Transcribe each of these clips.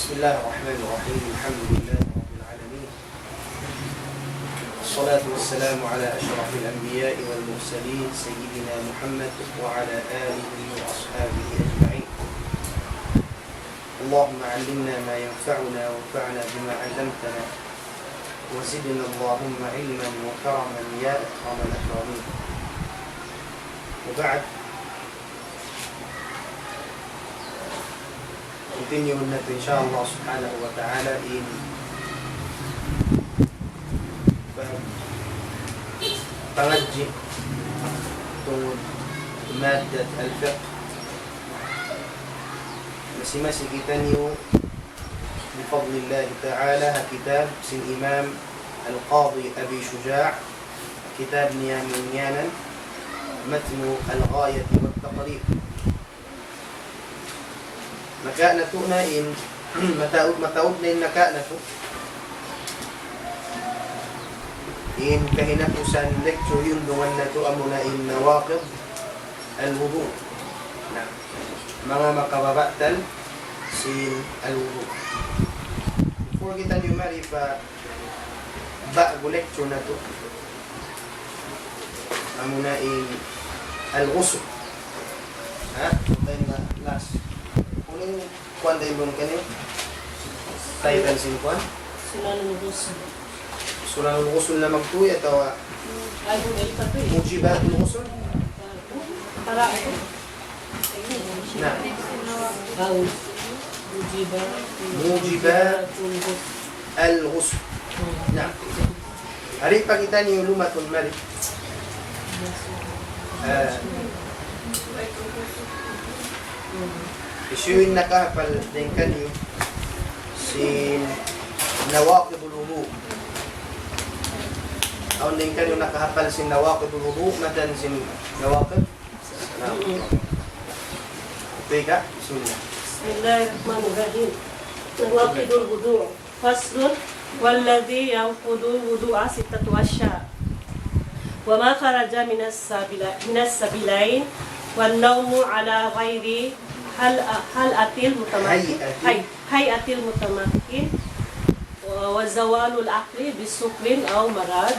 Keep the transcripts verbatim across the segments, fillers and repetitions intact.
بسم الله الرحمن الرحيم. الحمد لله رب العالمين. والصلاة والسلام على أشرف الأنبياء والمرسلين سيدنا محمد وعلى آله وأصحابه أجمعين. اللهم علمنا ما ينفعنا وانفعنا بما علمتنا وزدنا اللهم علما وكرما يا أكرم الأكرمين. وبعد، continue natu' in sha Allah subhanahu wa ta'ala in pag-, pangadji' tungud maddat al-fiqh. Masi-masi kitaniyu, bi fadlillahi ta'ala, ha kitab sin Imam Al-Qadi Abi Shuja', kitab niya amun ngiyanan Matnu Al-Ghayati wat Taqrib. Naka natu' na in, mataud, mataud na in naka natu'. In kahinapusan lecture yun dungan natu' amuna in nawaqid al-wudu'. Na, manga makababatal sin al-wudu'. Before kitaniyu mari pa ba'gu lecture natu'. Amuna in al-ghusl. Ha? Tayo na last. Kunin kuwan tayo muna kaniyu. Tayo tayo sin kuwan. Sunanul ghusl. Sunanul ghusl na magtuy atawa Ay, hindi pa to eh. Mujibatul ghusl? Para ako. Na. Aw. Mujiba. Mujiba. Al-ghusl. Na. Hari pa kitaniyu lumatun mari. Ah. Hisiyu in nakahapal dayn kaniyu sin nawaqidul wudu'? Awn dayn kaniyu nakahapal sin nawaqidul wudu', matan sin nawaqid? Naam. Ikaw, bismillah. بسم الله الرحمن الرحيم. نواقض الوضوء. فصل. والذي ينقض الوضوء ستة أشياء. وما خرج من السبيل-، من السبيلين. والنوم على غير هل-، هيئة المتمكن. هيئة. هي-، هيئة المتمكن. وزوال العقل بسكر أو مرض،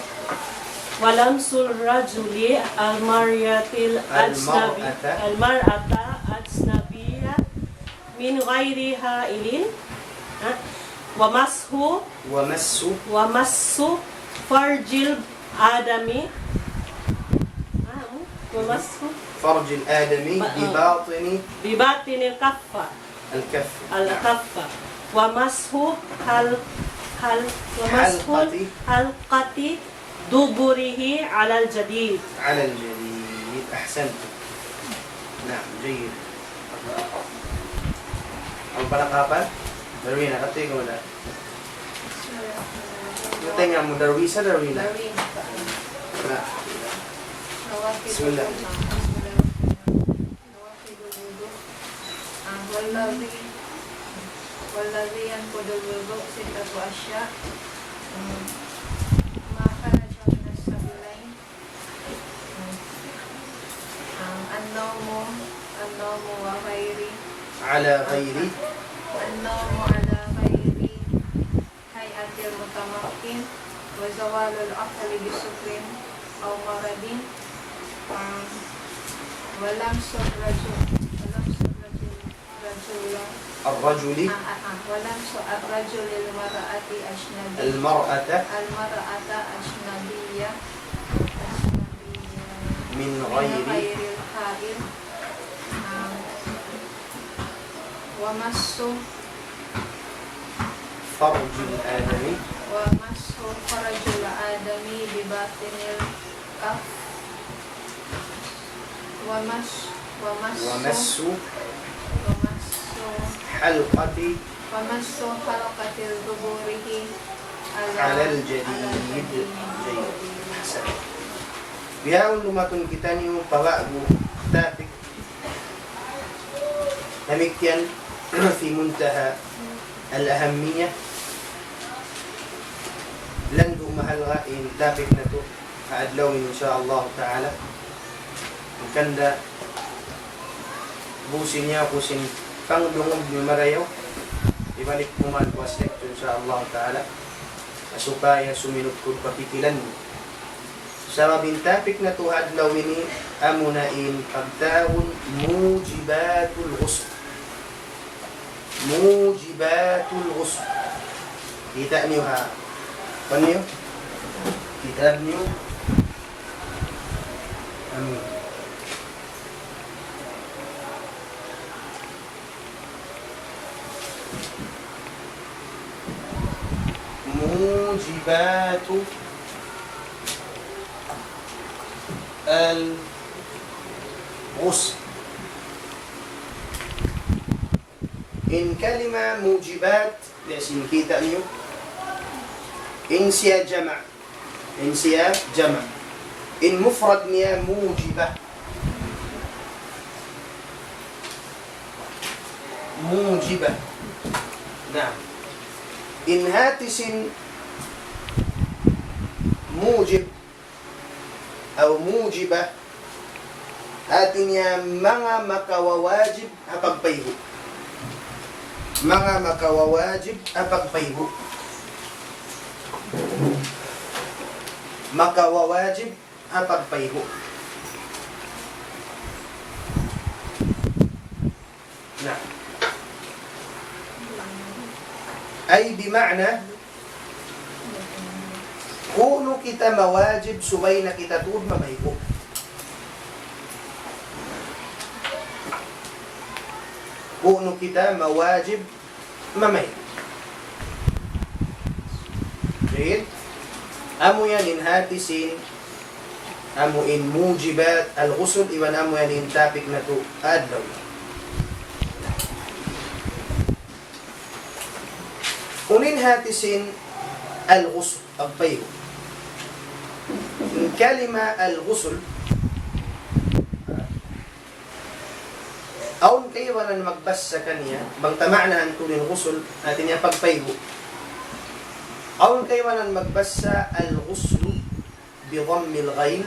ولمس الرجل المرأة الأجنبي-، المرأة. المرأة الأجنبية من غير حائل، ها؟ ومس، ومس. ومس فرج الآدمي، ها؟ ومس فرج الآدمي ب-، آه. بباطن، بباطن الكفة. الكف. الكف. ومس حل-، حل-، ومس حلقة. حلقة دبره على الجديد. على الجديد. أحسنت. نعم، جيد. Awn pa nakahapal? Darwina, kati' kamu na. Tingnan mu, Darwisa, Darwina. Darwina. Na. Bismillah. نواقض الوضوء. آه، والذي، والذي ينقض الوضوء ستة أشياء. آه، ما خرج من السبيلين. آه، النوم، النوم وغير، على غير. النوم على غير هيئة المتمكن، وزوال العقل بسكر أو مرض، آم، ولمس الرجل، ولمس الرجل، رجل. الرجل. آه، آه، آه، ولمس الرجل المرأة أجنبي. المرأة. المرأة أجنبية، أجنبية من من غير. غير الحائل. آم، ومس فرج الآدمي. ومس فرج الآدمي بباطن الكف. ومس، ومس، ومس. ومس حلقة. ومس حلقة دبره على، على الجديد. على الجديد. جيد. أحسنت. Bihaun lumatun kitaniyu pa ba'gu topic. Damikkiyan في منتهى الأهمية. Landu' mahalga' in topic natu' ha adlaw ini, insya Allah ta'ala. Hangkan da busi niya ku sin pangdungug niyu marayaw. Ibalik ku man ku ha slide tu, insya Allah Ta'ala. Supaya suminugkud pa pikilan mu. Sabab in topic natu' ha adlaw ini, amuna in pagtawagun mujibatul ghusl. Mujibatul ghusl. Kita' niyu ha? Kuwan niyu? Kita' niyu? Amin. موجبات الغسل. In kalima mujibat, biya' sin kita' niyu, in siya jama'. In siya jama'. In mufrad niya mujibah. Mujibah. Na. In hati sin mujib, aw mujibah, hati niya manga makawawajib ha pagpaygu'. Manga makawawajib ha pagpaygu'. Makawawajib ha pagpaygu'. Na. Ay, bima'na, kunu' kita mawajib subay na kita tuud mamaygu'. Kunu' kita mawajib mamaygu'. Jayyid. Amu yan in hati sin, amu in mujibat al-ghusl, iban amu yan in topic natu' ha adlaw. Unu in hati sin al-ghusl, pagpaygu'. In kalima al-ghusl, awn kaibanan magbasa kaniya, bang ta maanahan tuud in ghusl, hati niya pagpaygu'. Awn kaibanan magbasa al-ghuslu bi dhammil ghain,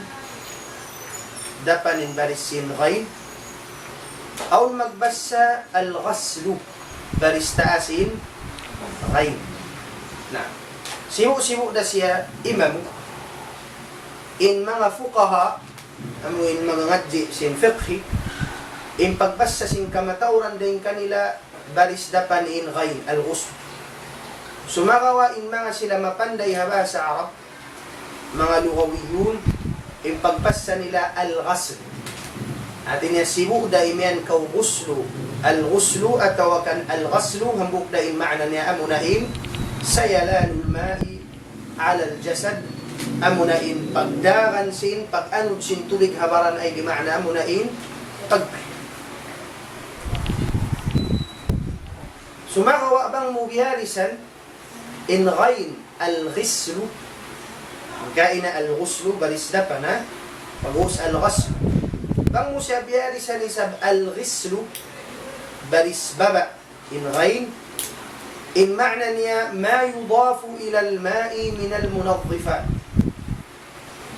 dapan in baris sin ghain. Awn magbasa al-ghaslu, baris taas sin ghain. Na, sibu'-sibu' da siya imamu. In manga fuqaha, amu in manga ngadji' sin fiqhi, in pagbasa sin kamatauran dayn kanila baris dapan in ghain, al-ghusl. Sumagawa' in manga sila mapanday ha bahasa Arab, manga lughawiyun, in pagbasa nila al-ghasl. Hati niya sibu' da imiyan kaw ghuslu, al-ghuslu atawa kan al-ghaslu, hambuuk da in maana niya amuna in سيلان الماء على الجسد, amuna in pagdagan sin, pag-anud sin tubig ha baran, ay bima'na amuna in pag-, sumagawa' bang mu biyarisan in ghain al-ghislu, kaina al-ghuslu, baris dapan, ha? Pag'ubus al-ghaslu. Bang mu siya biyarisan isab al-ghislu, baris baba', in ghain, in maana niya, ما يضاف إلى الماء من المنظفات.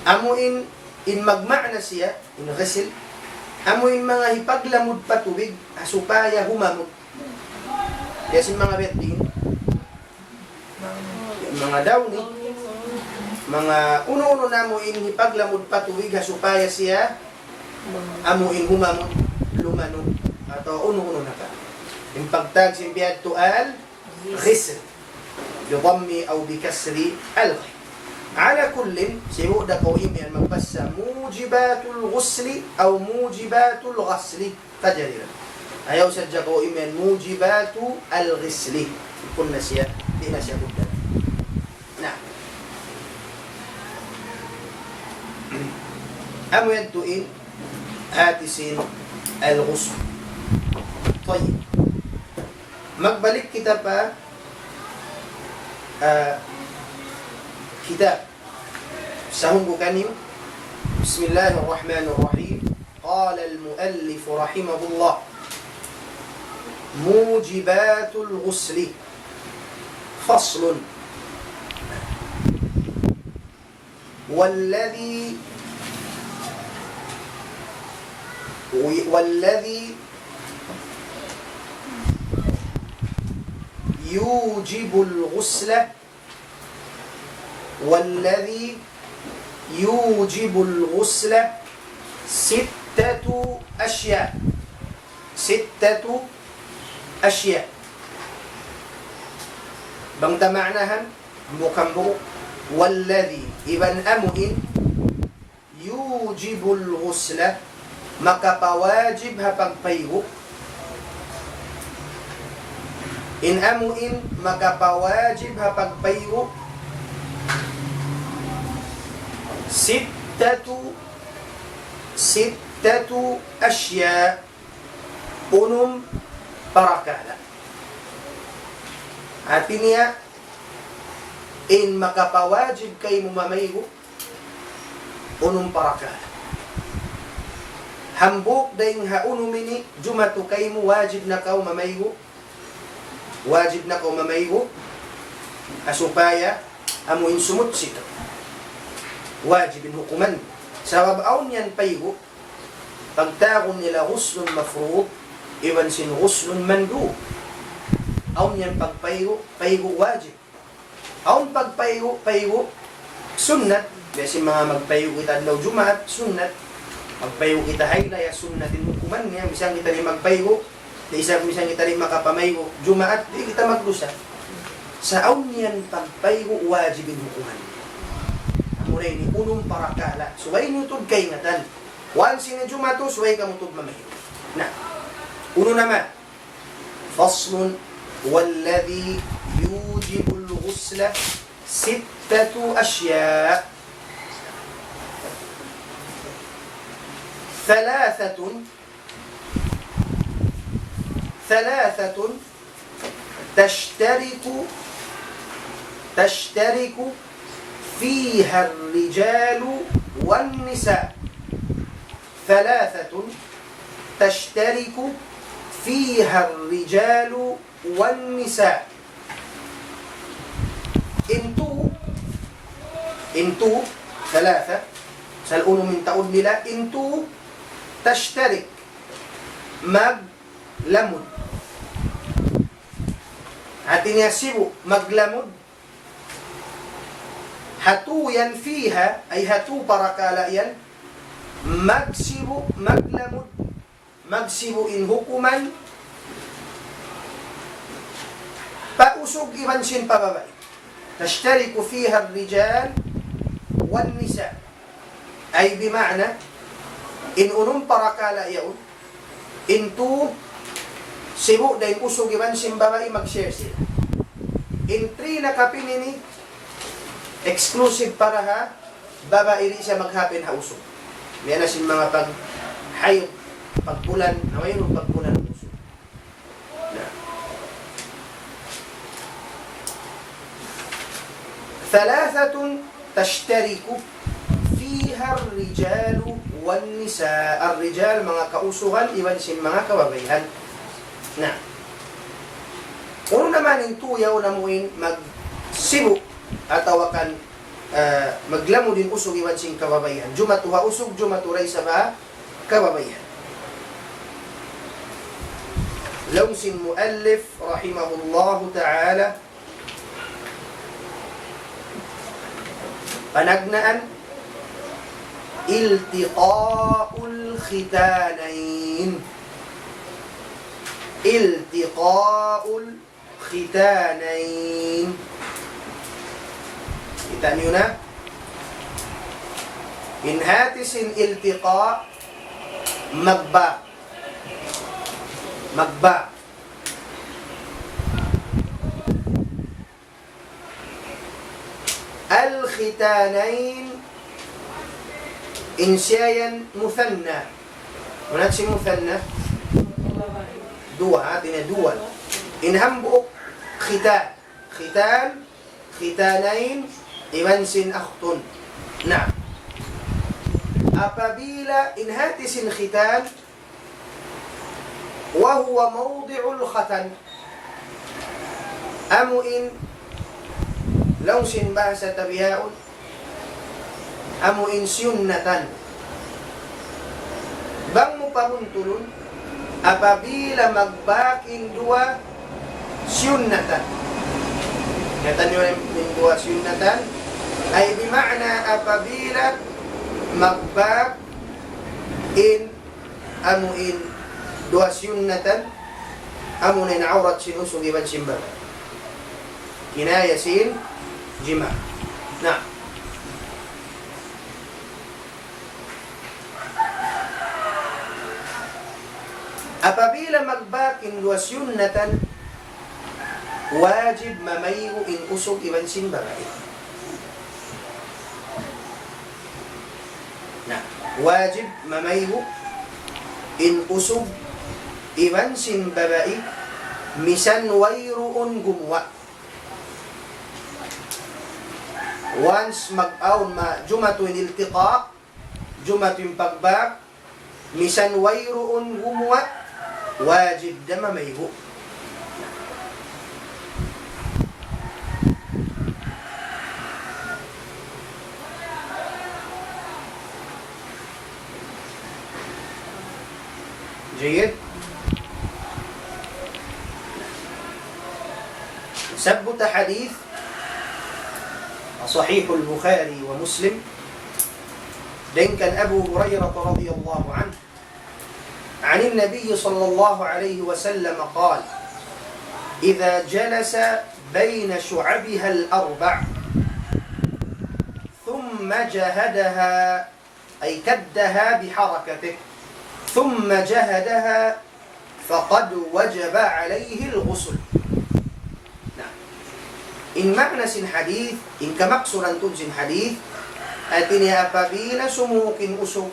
Amu in, in magmaana siya, in ghisl, amu in manga hipaglamud pa tubig, ha supaya humamut. Biya' sin manga bedding, manga dawni, manga unu-unu na amu in hipaglamud pa tubig ha supaya siya amu in humamut, lumanu', atawa unu-unu na ka. In pagtawag sin biya' yadtu al-ghisl, bi dhammi aw bi kasri al-ghain. Ala kullin, sibu' da kaw imiyan magbasa mujibatul ghusli aw mujibatul ghasli. Kajari ra. Ayaw sadja kaw imiyan mujibatu al-ghisli. Kun na siya, di' na siya buddal. Na. Amu yadtu in hati sin al-ghusl. Tayyib. Magbalik kita pa, ah, kitab. Sahun ku kaniyu. بسم الله الرحمن الرحيم. قال المؤلف رحمه الله: موجبات الغسل. فصل. والذي، والذي يوجب الغسل، والذي يوجب الغسل ستة أشياء. ستة أشياء. Bang ta ma'nahan, hambuuk-hambuuk. والذي, iban amu in, يوجب الغسل, makapawajib ha pagpaygu'. In amu in makapawajib ha pagpaygu'. ستة، ستة أشياء. Unum parakala'. Hati niya, in makapawajib kaymu mamaygu', unum parakala'. Hambuuk dayn ha unum ini, jumatu kaymu wajib na kaw mamaygu', wajib na kaw mamaygu', ha supaya amu in sumutsi kaw. Wajib in hukuman. Sabab awn yan paygu', pagtawagun nila ghuslun mafrud, iban sin ghuslun mandub. Awn yan pagpaygu', paygu' wajib. Awn pagpaygu', paygu' sunnat. Biya' sin manga magpaygu' kita adlaw Jumaat, sunnat. Magpaygu' kita hayla, ya sunnat in hukuman niya. Misan kita di' magpaygu', di' isab misan kita di' makapamaygu' Jumaat, di' kita magdusa. Sa' awn yan pagpaygu' wajib in hukuman. Amura ini unum parakala'. Subay niyu tuud kaingatan. Once in a Jumaat, subay kamu tuud mamaygu'. Na, unu na man. فصل. والذي يوجب الغسل ستة أشياء. ثلاثة، ثلاثة تشترك، تشترك فيها الرجال والنساء. ثلاثة تشترك فيها الرجال والنساء. In tū, in tū, ثلاثة, asal unum in taud nila, in tū, تشترك, maglamud. Hati niya sibu', maglamud. Ha tū yan فيها, ay ha tū parakala' yan, magsibu', maglamud, magsibu' in hukuman, pa usug iban sin pa babai. تشترك فيها الرجال والنساء. Ay bima'na, in unum parakala' yaun, in tū, sibu' da in usug iban sin babai, mag-share sila. In three nakapin ini, exclusive para ha babai, di' siya mag-happen ha usug. Biya' na sin manga pag-hayd, pagbulan, na wayruun pagbulan usug. Na. ثلاثة تشترك فيها الرجال والنساء. الرجال, manga kausugan, iban sin manga kababaihan. Na. Unu na man in tū yaun amu in magsibu' atawa kan, ah, maglamud in usug iban sin kababaihan. Jumatu ha usug, jumatu da isab ha kababaihan. Laung sin muallif rahimahullahu ta'ala, panagnaan, التقاء الختانين. التقاء الختانين. Kita' niyu na? In hati sin iltiqa', magba. Magba. الختانين, in siya yan muthanna. Unu in muthanna? Duwa, hati niya duwa. In hambuuk khitan. Khitan, khitanayn, iban sin akhtun. Na. Apabila in hati sin khitan, وهو موضع الختن. Amu in laung sin bahasa ta bihaun, amu in siyunnatan. Bang mu pabuntulun, apabila magbak in duwa, Siyunnatan. Katan niyu in duwa siyunnatan. Ay bima'na apabila magbak in amu in duwa siyunnatan, amu na in awrat sin usug iban sin babai. Kinaya sin jima'. Na. Apabila magbak in duwa siyunnatan, wajib mamaygu' in usug iban sin babai. Na, wajib mamaygu' in usug iban sin babai misan wayruun gumuwa'. Once mag-awn ma-, jumatu in iltiqa', jumatu in pagbak, misan wayruun gumuwa', wajib da mamaygu'. Jayyid. Sabbut hadith, Sahih al-Bukhari wa Muslim, dayn kan Abu Hurairah radiyallahu anhu, عن النبي صلى الله عليه وسلم قال: إذا جلس بين شعبها الأربع ثم جهدها، أي كدها بحركته، ثم جهدها فقد وجب عليه الغسل. Na, in ma'na sin hadith, in kamaksuran tuud sin hadith, hāti niya apabila sumuuk in usug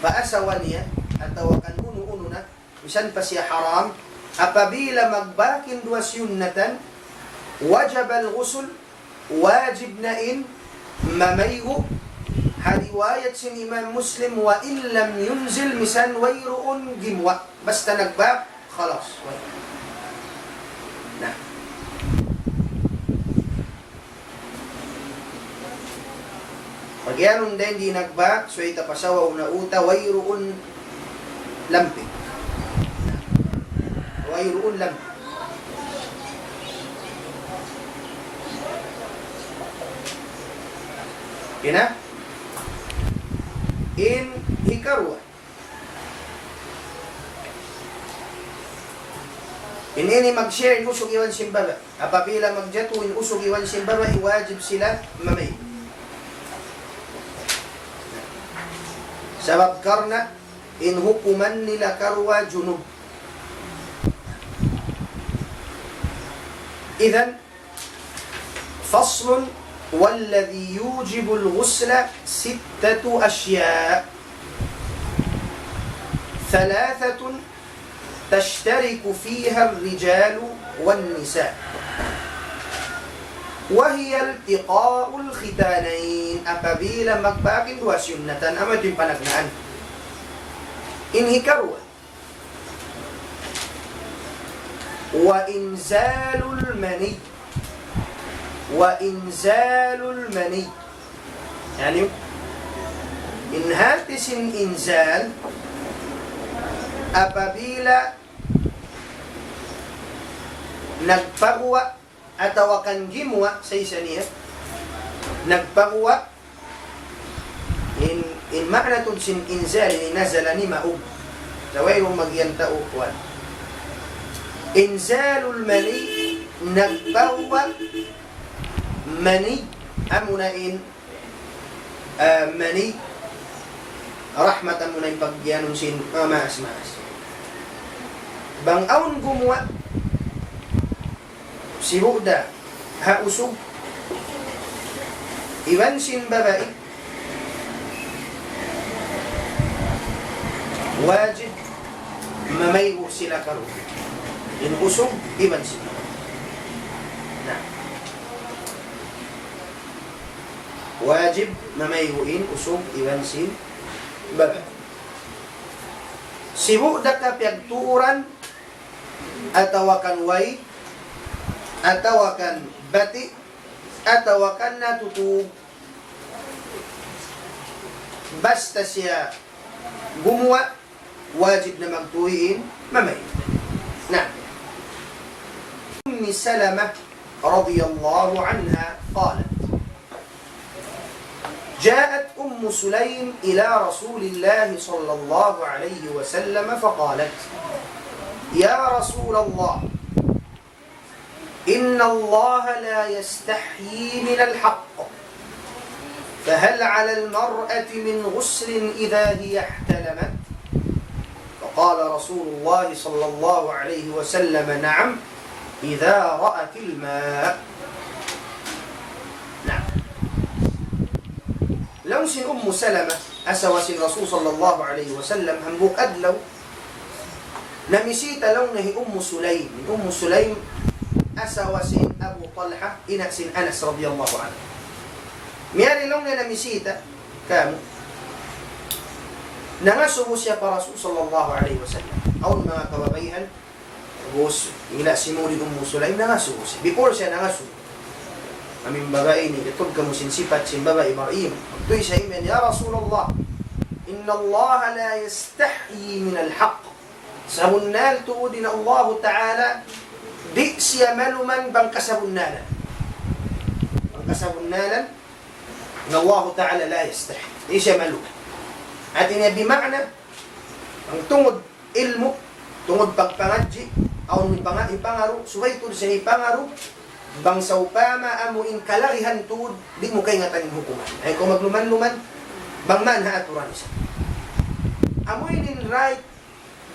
pa asawa niya, atawa kan unu-unu na, misan pa siya haram, apabila magbak in duwa siyunnatan, وجب الغسل, wajib na in mamaygu', ha riwayat sin Imam Muslim, وإن لم ينزل, misan wayruun gimuwa'. Basta nagbak, khalas. Na. Pag-iyanun dayn di' nagbak, subay ta pasawaw na uta, wayruun lampi. Wayruun lampi. Kina? In hikaruwa. In ini mag-share in usug iban sin babai. Apabila magjatu in usug iban sin babai, wajib sila mamaygu'. Sabab karna' in hukuman nila karuwa junub. Idhan, فصل: والذي يوجب الغسل ستة أشياء، ثلاثة تشترك فيها الرجال والنساء، وهي التقاء الختانين. Apabila magbak in duwa siyunnatan, amu yadtu in panagnaan. In hikaruwa, وإنزال المني. وإنزال المني. Yan in, in hāti sin inzal, apabila nagpaguwa' atawa kan gimuwa' sa isa niya, nagpaguwa', in, in ma'na tuud sin inzal, in nazala nimaug. Sa' wayruun mag-iyan tau kuwan. Inzalul mani, nagpaguwa' mani, amuna in, ah, mani, rahmat amuna in pagyanun sin, ah, maas, maas. Bang awn gumuwa', sibu' da ha usug iban sin babai, wajib mamaygu' sila karuwa. In usug iban sin babai. Na. Wajib mamaygu' in usug iban sin babai. Sibu' da ka piyagtuuran, atawa kan way, atawa kan bati', atawa kan natutug. Basta siya gumuwa', wajib na magtuy in mamaygu'. Na. أم سلمة رضي الله عنها قالت: جاءت أم سليم إلى رسول الله صلى الله عليه وسلم فقالت: يا رسول الله، إن الله لا يستحيي من الحق، فهل على المرأة من غسل إذا هي احتلمت؟ فقال رسول الله صلى الله عليه وسلم: نعم، إذا رأت الماء. Naam. Laung sin Ummu Salama, asawa sin Rasul sallallahu alayhi wasallam, hambuuk adlaw, namisita laung niya hi Ummu Sulaym. Ummu Sulaym, asawa sin Abu Talha, ina' sin Anas radiyallahu anhu. Miyari laung niya namisita kamu. Nangasubu siya pa Rasul sallallahu alayhi wasallam. Awn manga kababaihan, ubus, ina' sin Mu'min Ummu Sulaym, nangasubu siya. Before siya nangasubu. Amu in babai ini, itud kamu sin sipat sin babai marayaw. Magtuy siya imiyan, يا رسول الله، إن الله لا يستحيي من الحق. Sabunnal tuud in Allahu Ta'ala, di' siya maluman bang kasabunnalan. Bang kasabunnalan, in Allahu Ta'ala لا يستحي. Di' siya maluman. Hati niya bima'na, bang tungud ilmu', tungud pagpangadji', awn hipanga-, hipangaru, subay tuud siya hipangaru, bang sawpama amu in kalagihan tuud, di' mu kaingatan in hukuman. Ayaw kaw magluman-luman, bang man ha aturan isab. Amu ini in right,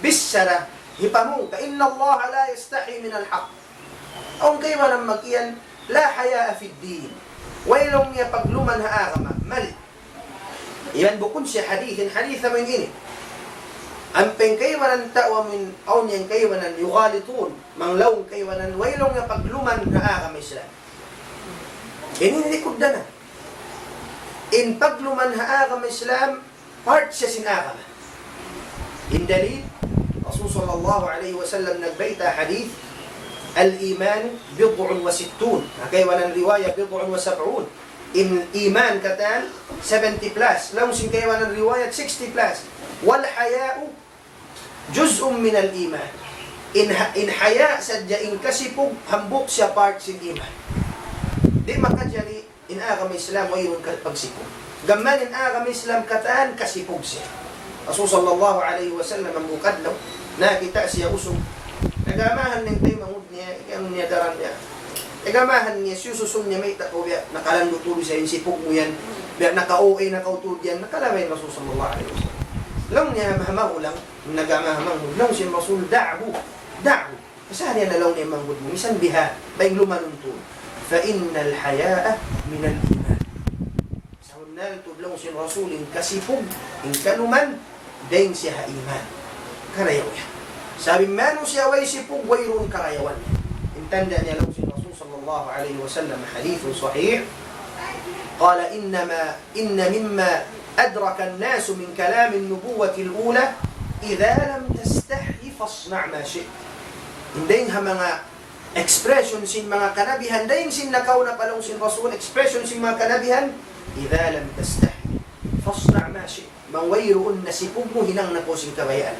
bichara, hipamung, ka إن الله لا يستحي من الحق. Awn kaibanan mag-iyan, لا حياء في الدين. Way laung niya pagluman ha agama, mali. Iban bukun siya hadith, in hadith amu in ini. Ampa in kaibanan tau amu in, awn niya in kaibanan يغالطون, manglaung kaibanan, way laung niya pagluman ha agama Islam. Ini in likud da na. In pagluman ha agama Islam, part siya sin agama. In dalil, Rasul sallallahu alayhi wasallam nagbayta' hadith, الإيمان بضع وستون. Ha kaibanan riwayat بضع وسبعون. In iman katan seventy plus. Laung sin kaibanan riwayat sixty plus. والحياء جزء من الإيمان. In ha-, in haya sadja in kasipug hambuuk siya part sin iman. Di' makajari in agama Islam wayruun ka pagsipug. Gam mayan in agama Islam katan kasipug siya. Rasul sallallahu alayhi wasallam hambuuk adlaw, nakita' siya usug. Nag-amahan in taymanghud niya, ikaw niya daran niya. Nag-amahan niya, siyususun niya, mayta' kaw biya' nakalandu' tuud siya in sipug mu yan. Biya' naka-O A na kaw tuud yan. Nakalabay in Rasul sallallahu alayhi wasallam. Laung niya, mahamahulang, nag-amahan, laung sin Rasul, دعه، دعه. Pasal yan na laung niya manghud mu, misan biha, bang lumanun tuud. فإن الحياء من الإيمان. Sabunnal tuud laung sin Rasul, in kasipug, in kaluman, dayn siya ha iman. Karayaw niya. Sabab in manusiya' way sipug, wayruun karayawan. In tanda' niya laung sin Rasul sallallahu alayhi wasallam, hadith sahih. قال: إنما إن مما أدرك الناس من كلام النبوة الأولى: إذا لم تستحي فاصنع ما شئت. In dayn ha manga expression sin manga kanabihan, dayn sin nakauna pa laung sin Rasul, expression sin manga kanabihan, إذا لم تستحي فاصنع ما شئت. Bang wayruun na sipug mu, hinang na kaw sin kabayaan.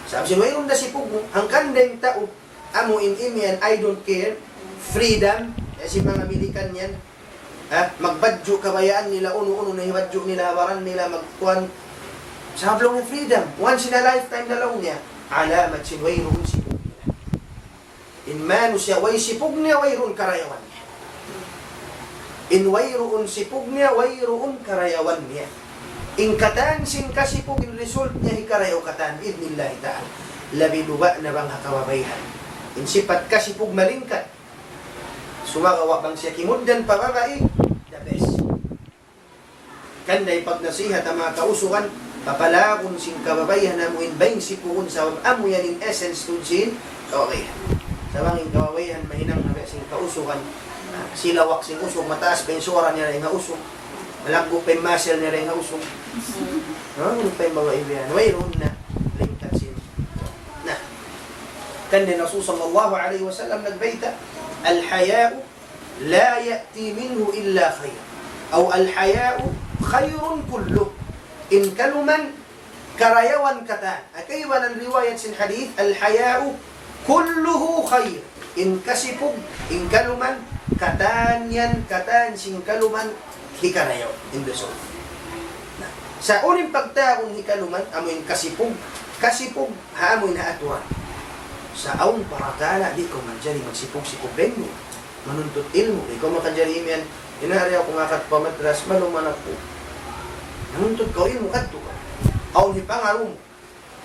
Sabab sin wayruun na sipug mu, hangkan dayn tau, amu in imiyan, I don't care, freedom, ya sin manga Milikan yan, ha, magbadju' kabayaan nila, unu-unu na hibadju' nila, baran nila, magkuan. Sabab laung niya freedom, once in a lifetime na laung niya, alamat sin wayruun sipug nila. In manusiya' way sipug niya, wayruun karayawan niya. In wayruun sipug niya, wayruun karayawan niya. In katan sin kasipug, in result niya hikarayaw katan, bi'idhnillahi ta'ala. Labi luba' na bang ha kababaihan. In sipat kasipug malingkat. Sumagawa' bang siya kimugdan pa babai, the best. Hangkan da in pagnasihat ha manga kausugan, papalagun sin kababaihan amu in bang sipugun, sabab amu yan in essence tuud sin kababaihan. Sabab in kababaihan mahinang na sin kausugan. Ah, silawak sin usug, mataas pa in suwara niya dayn ha usug. Malaggu' pa in muscle niya dayn ha usug. Ha, unu pa in babai biya' yan. Wayruun na lingkat sin. Na. Hangkan da in Rasul sallallahu alayhi wasallam nagbayta', الحياء لا يأتي منه إلا خير. أو الحياء خير كله. In kaluman karayawan katan. Ha kaibanan riwayat sin hadith, الحياء كله خير. In kasipug, in kaluman, katan yan, katan sin kaluman, hikarayaw, in dusun. Na, sa' unu in pagtawagun hikaluman, amu in kasipug, kasipug, ha amu in ha aturan. Sa' awn parakala', di' kaw manjari magsipug-sipug dayng mu. Manuntut ilmu', di' kaw makajari imiyan, inari aku ngakat pa madras, maluman aku. Manuntut kaw ilmu' kadtu kaw. Awn hipangaru mu.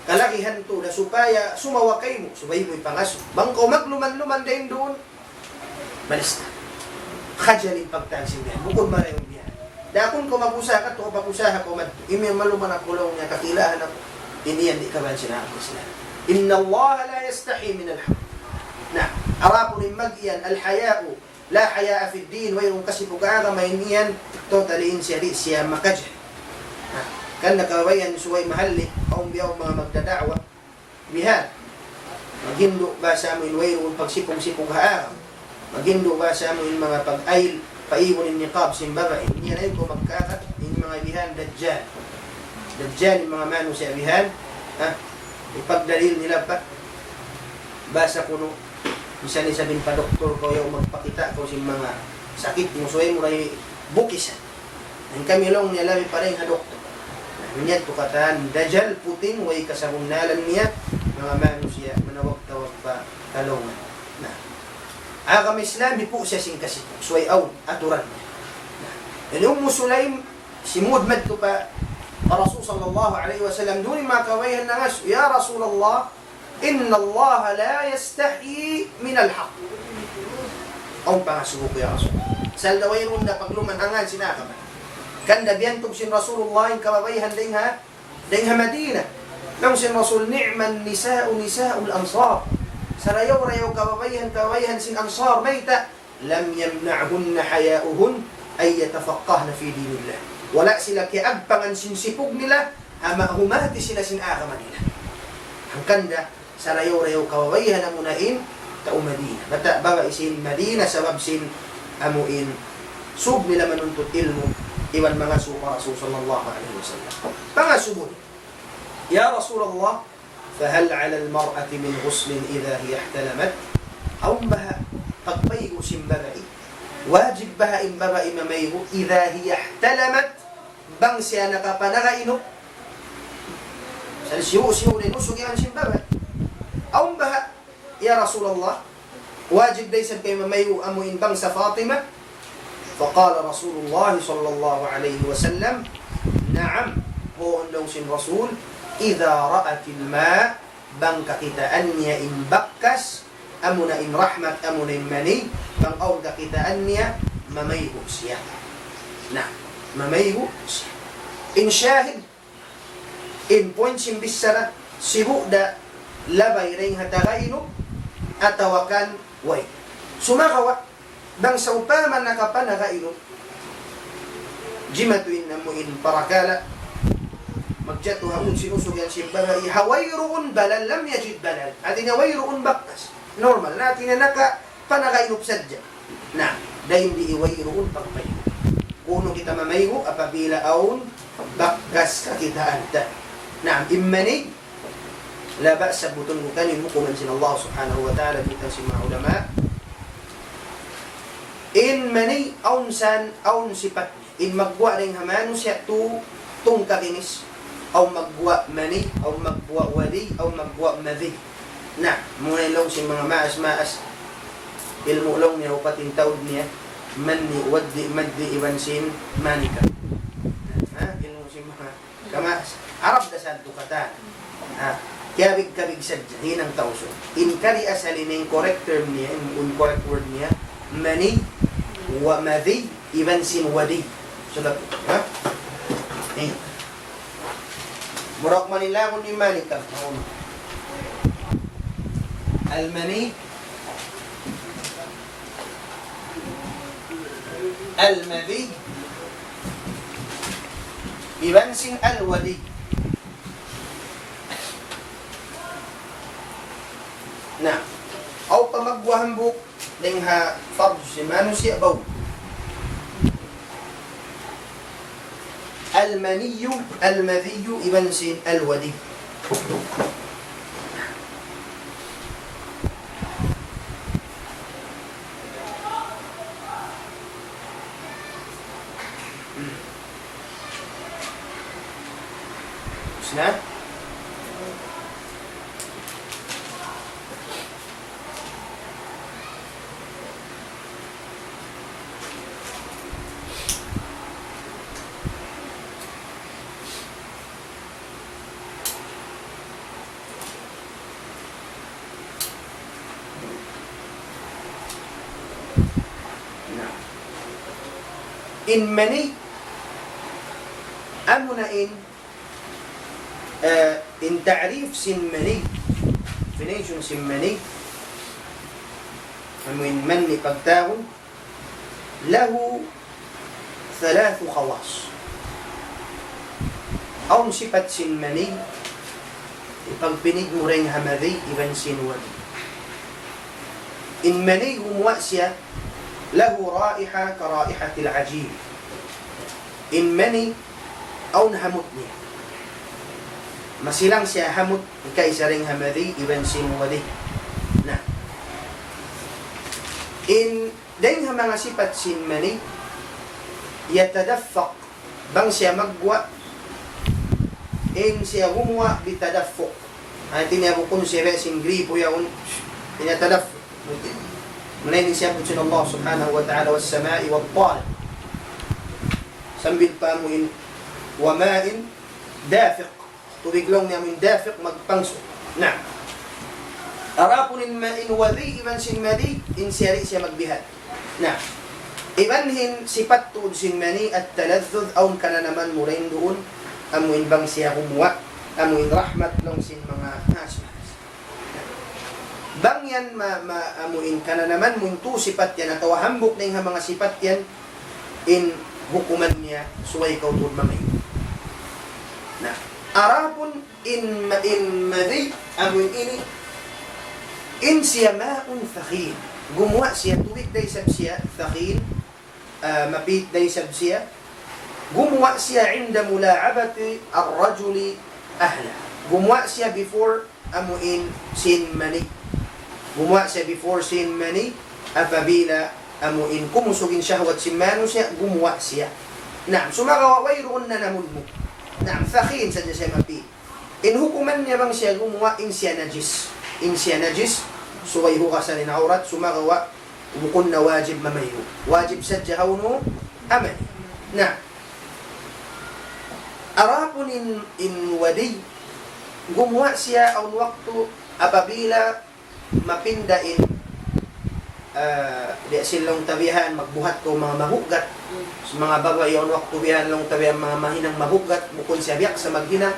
Kalagihan tuud na supaya sumawa kaymu, subay mu ipangasubu. Bang kaw magluman-luman dayn duun, malis na. Khajal in pagtansing niya, bukun marayaw niya. Dakun kaw mag-usaha, katu' kaw pag-usaha kaw madtu. Imiyan maluman aku laung niya, kakilahan aku. Ini yan di' kabayaan sin agama Islam. إن الله لا يستحي من الحق. Na, adapun in mag-iyan, الحياء لا حياء في الدين, wayruun kasipug ha agama, in yan, totally in siya di' siya makajari. Ha, kan nakawayan subay mahalli', awn biya' manga magdada'wa, bihan. Maghindu' bahasa amu in wayruun pagsipug-sipug ha agama. Maghindu' bahasa amu in manga pag-ayil, paigun in niqab sin babai. In yan ayaw kaw magkakat, in manga bihan, dajjal. Dajjal in manga manusiya' bihan, ha? Ipagdalil nila pa. Basa kunu', misan isab in pa doktor kaw, ayaw magpakita' kaw sin manga sakit mu, subay mu ra bukisan. In kami laung niya labi pa dayn ha doktor. Na, minyad tu katan, dajjal puting, way kasabunnalan niya, manga manusiya', manawag-tawag pa kalungan. Na, agama Islam, hipu' siya sin kasipug, subay awn aturan niya. Na, in Ummu Sulaym, simud madtu pa Rasul sallallahu alayhi wasallam, duun in manga kawayan nangasu', "Ya Rasulullah, إن الله لا يستحي من الحق." Awn pangasubu ku, ya Rasul. Salda wayruun da pagluman ha ngan sin agama. Kan da biyantug sin Rasulullah in kababaihan dayn ha, dayn ha Madina. Laung sin Rasul, "نعم النساء نساء الأنصار." Sarayaw-rayaw kababaihan, kababaihan sin Ansar, mayta'? لم يمنعهن حياؤهن أن يتفقهن في دين الله. Wala' sila kiyaagpangan sin sipug nila, ha ma-, humati sila sin agama nila. Hangkan da, sarayaw-rayaw kababaihan amuna in tau Madina. Bata' babai sin Madina sabab sin amu in sūb nila manuntut ilmu' iban mangasubu pa Rasul sallallahu alayhi wasallam. Pangasubu niya, "Ya Rasulullah, فهل على المرأة من غسل إذا هي احتلمت؟" Awn baha' pagpaygu' sin babai? Wajib baha' in babai mamaygu' إذا هي احتلمت, bang siya nakapanaga inup? Sa' siyu'-siyu' na in usug yan sin babai. Awn baha', ya Rasulullah, wajib da isab kay mamaygu' amu in bangsa Fatima? فقال رسول الله صلى الله عليه وسلم: نعم. Huun, laung sin Rasul, إذا رأت الماء, bang kakitaan niya in bakas, amuna in rahmat, amuna in mani, bang awn kakitaan niya, mamaygu' siya. Na, mamaygu' siya. In shahid, in point sin bichara, sibu' da labay dayn ha taga inup, atawa kan way. Sumagawa', bang sawpama nakapanaga inup, jimatu in amu in parakala', magjatu ha ū sin usug yan sin babai, ha wayruun balal, لم يجد بلل. Hāti niya wayruun bakas. Normal. Hāti niya nakapanaga inup sadja. Na, dayn di wayruun pagpaygu'. Kunu' kita mamaygu' apabila awn bakas kakitaan ta. Na, in mani, la ba'sa, butun ku kaniyu in hukuman sin Allah subhanahu wa ta'ala, butang sin manga ulama. In mani, awn san, awn sipat niya. In magguwa' dayn ha manusiya' tu, tungka ginis. Awn magguwa' mani, awn magguwa' wadi, awn magguwa' madhi. Na, muna in laung sin manga maas-maas. Ilmu' laung niya, upat in taud niya. Mani, wadi, madhi, iban sin manika. Ha, ilmu' sin manga Kama Arab da sadtu katan. Ha, kiyabig-kabig sadja, hinang Tausug. In kari asal ini, in correct term niya, in, in correct word niya, mani, wa madhi, iban sin wadi. Sulat, ha? Eh. Mura' man in laung ni mani kam. Al-mani, al-madhi, iban sin al-wadi. Na, aw pa magguwa' hambuuk dayn ha farj sin manusiya' bawl. Al-maniyyu, al-madhiyyu, iban sin al-wadi. Na? Na. In mani, amuna in, eh, in ta'rif sin mani, definition sin mani, amu in mani pagtawagun, له ثلاث خواص. Awn sipat sin mani, hipagpinig mu dayn ha madhi iban sin wadhi. In mani gumuwa' siya, له رائحة كرائحة العجين. In mani awn hamut niya. Masilang siya hamut, hikaisa dayn ha madhi iban sin wadhi. Na. In dayn ha manga sipat sin mani, يتدفق, bang siya magguwa', in siya gumuwa' بتدفق. Hati niya bukun siya biya' sin gripo yaun, in يتدفق. Muna in siyabbut sin Allah Subhanahu wa Ta'ala, والسماء والطارق. Sambil pa amu in, وماء دافق. Tubig laung niya amu in dafiq, magpangsu. Na. Adapun in ma-, in wadhi iban sin madhi, in siya di' siya magbihad. Na. Iban in sipat tuud sin mani, التلذذ, awn kananaman mu dayn duun, amu in bang siya gumuwa', amu in rahmat laung sin manga nas. Bang yan ma-, ma-, amu in kananaman mu in tū sipat yan, atawa hambuuk dayn ha manga sipat yan, in hukuman niya, subay kaw tuud mamaygu'. Na, adapun in ma-, in madhi, amu in ini, in siya ماء ثخين. Gumuwa' siya tubig da isab siya ثخين, ah, mapit da isab siya. Gumuwa' siya عند ملاعبة الرجل أهله. Gumuwa' siya before amu in sin mani. Gumuwa' siya before sin mani, apabila amu in kumusug in shahwat sin manusiya', gumuwa' siya. Naam, sumagawa' wayruun nanamun mu. Naam, ثخين sadja siya mapi. In hukuman niya bang siya gumuwa', in siya najis. In siya najis, subay hugasan in awrat, sumagawa' bukun na wajib mamaygu'. Wajib sadja hawnu amal. Na. Adapun in, in wadhi, gumuwa' siya awn waktu apabila mapinda in, ah, biya' sin laung ta bihan, magbuhat kaw manga mabugat. Sa' manga babai awn waktu bihan laung ta bihan manga mahinang mabugat, bukun siya biya' sa maghinang.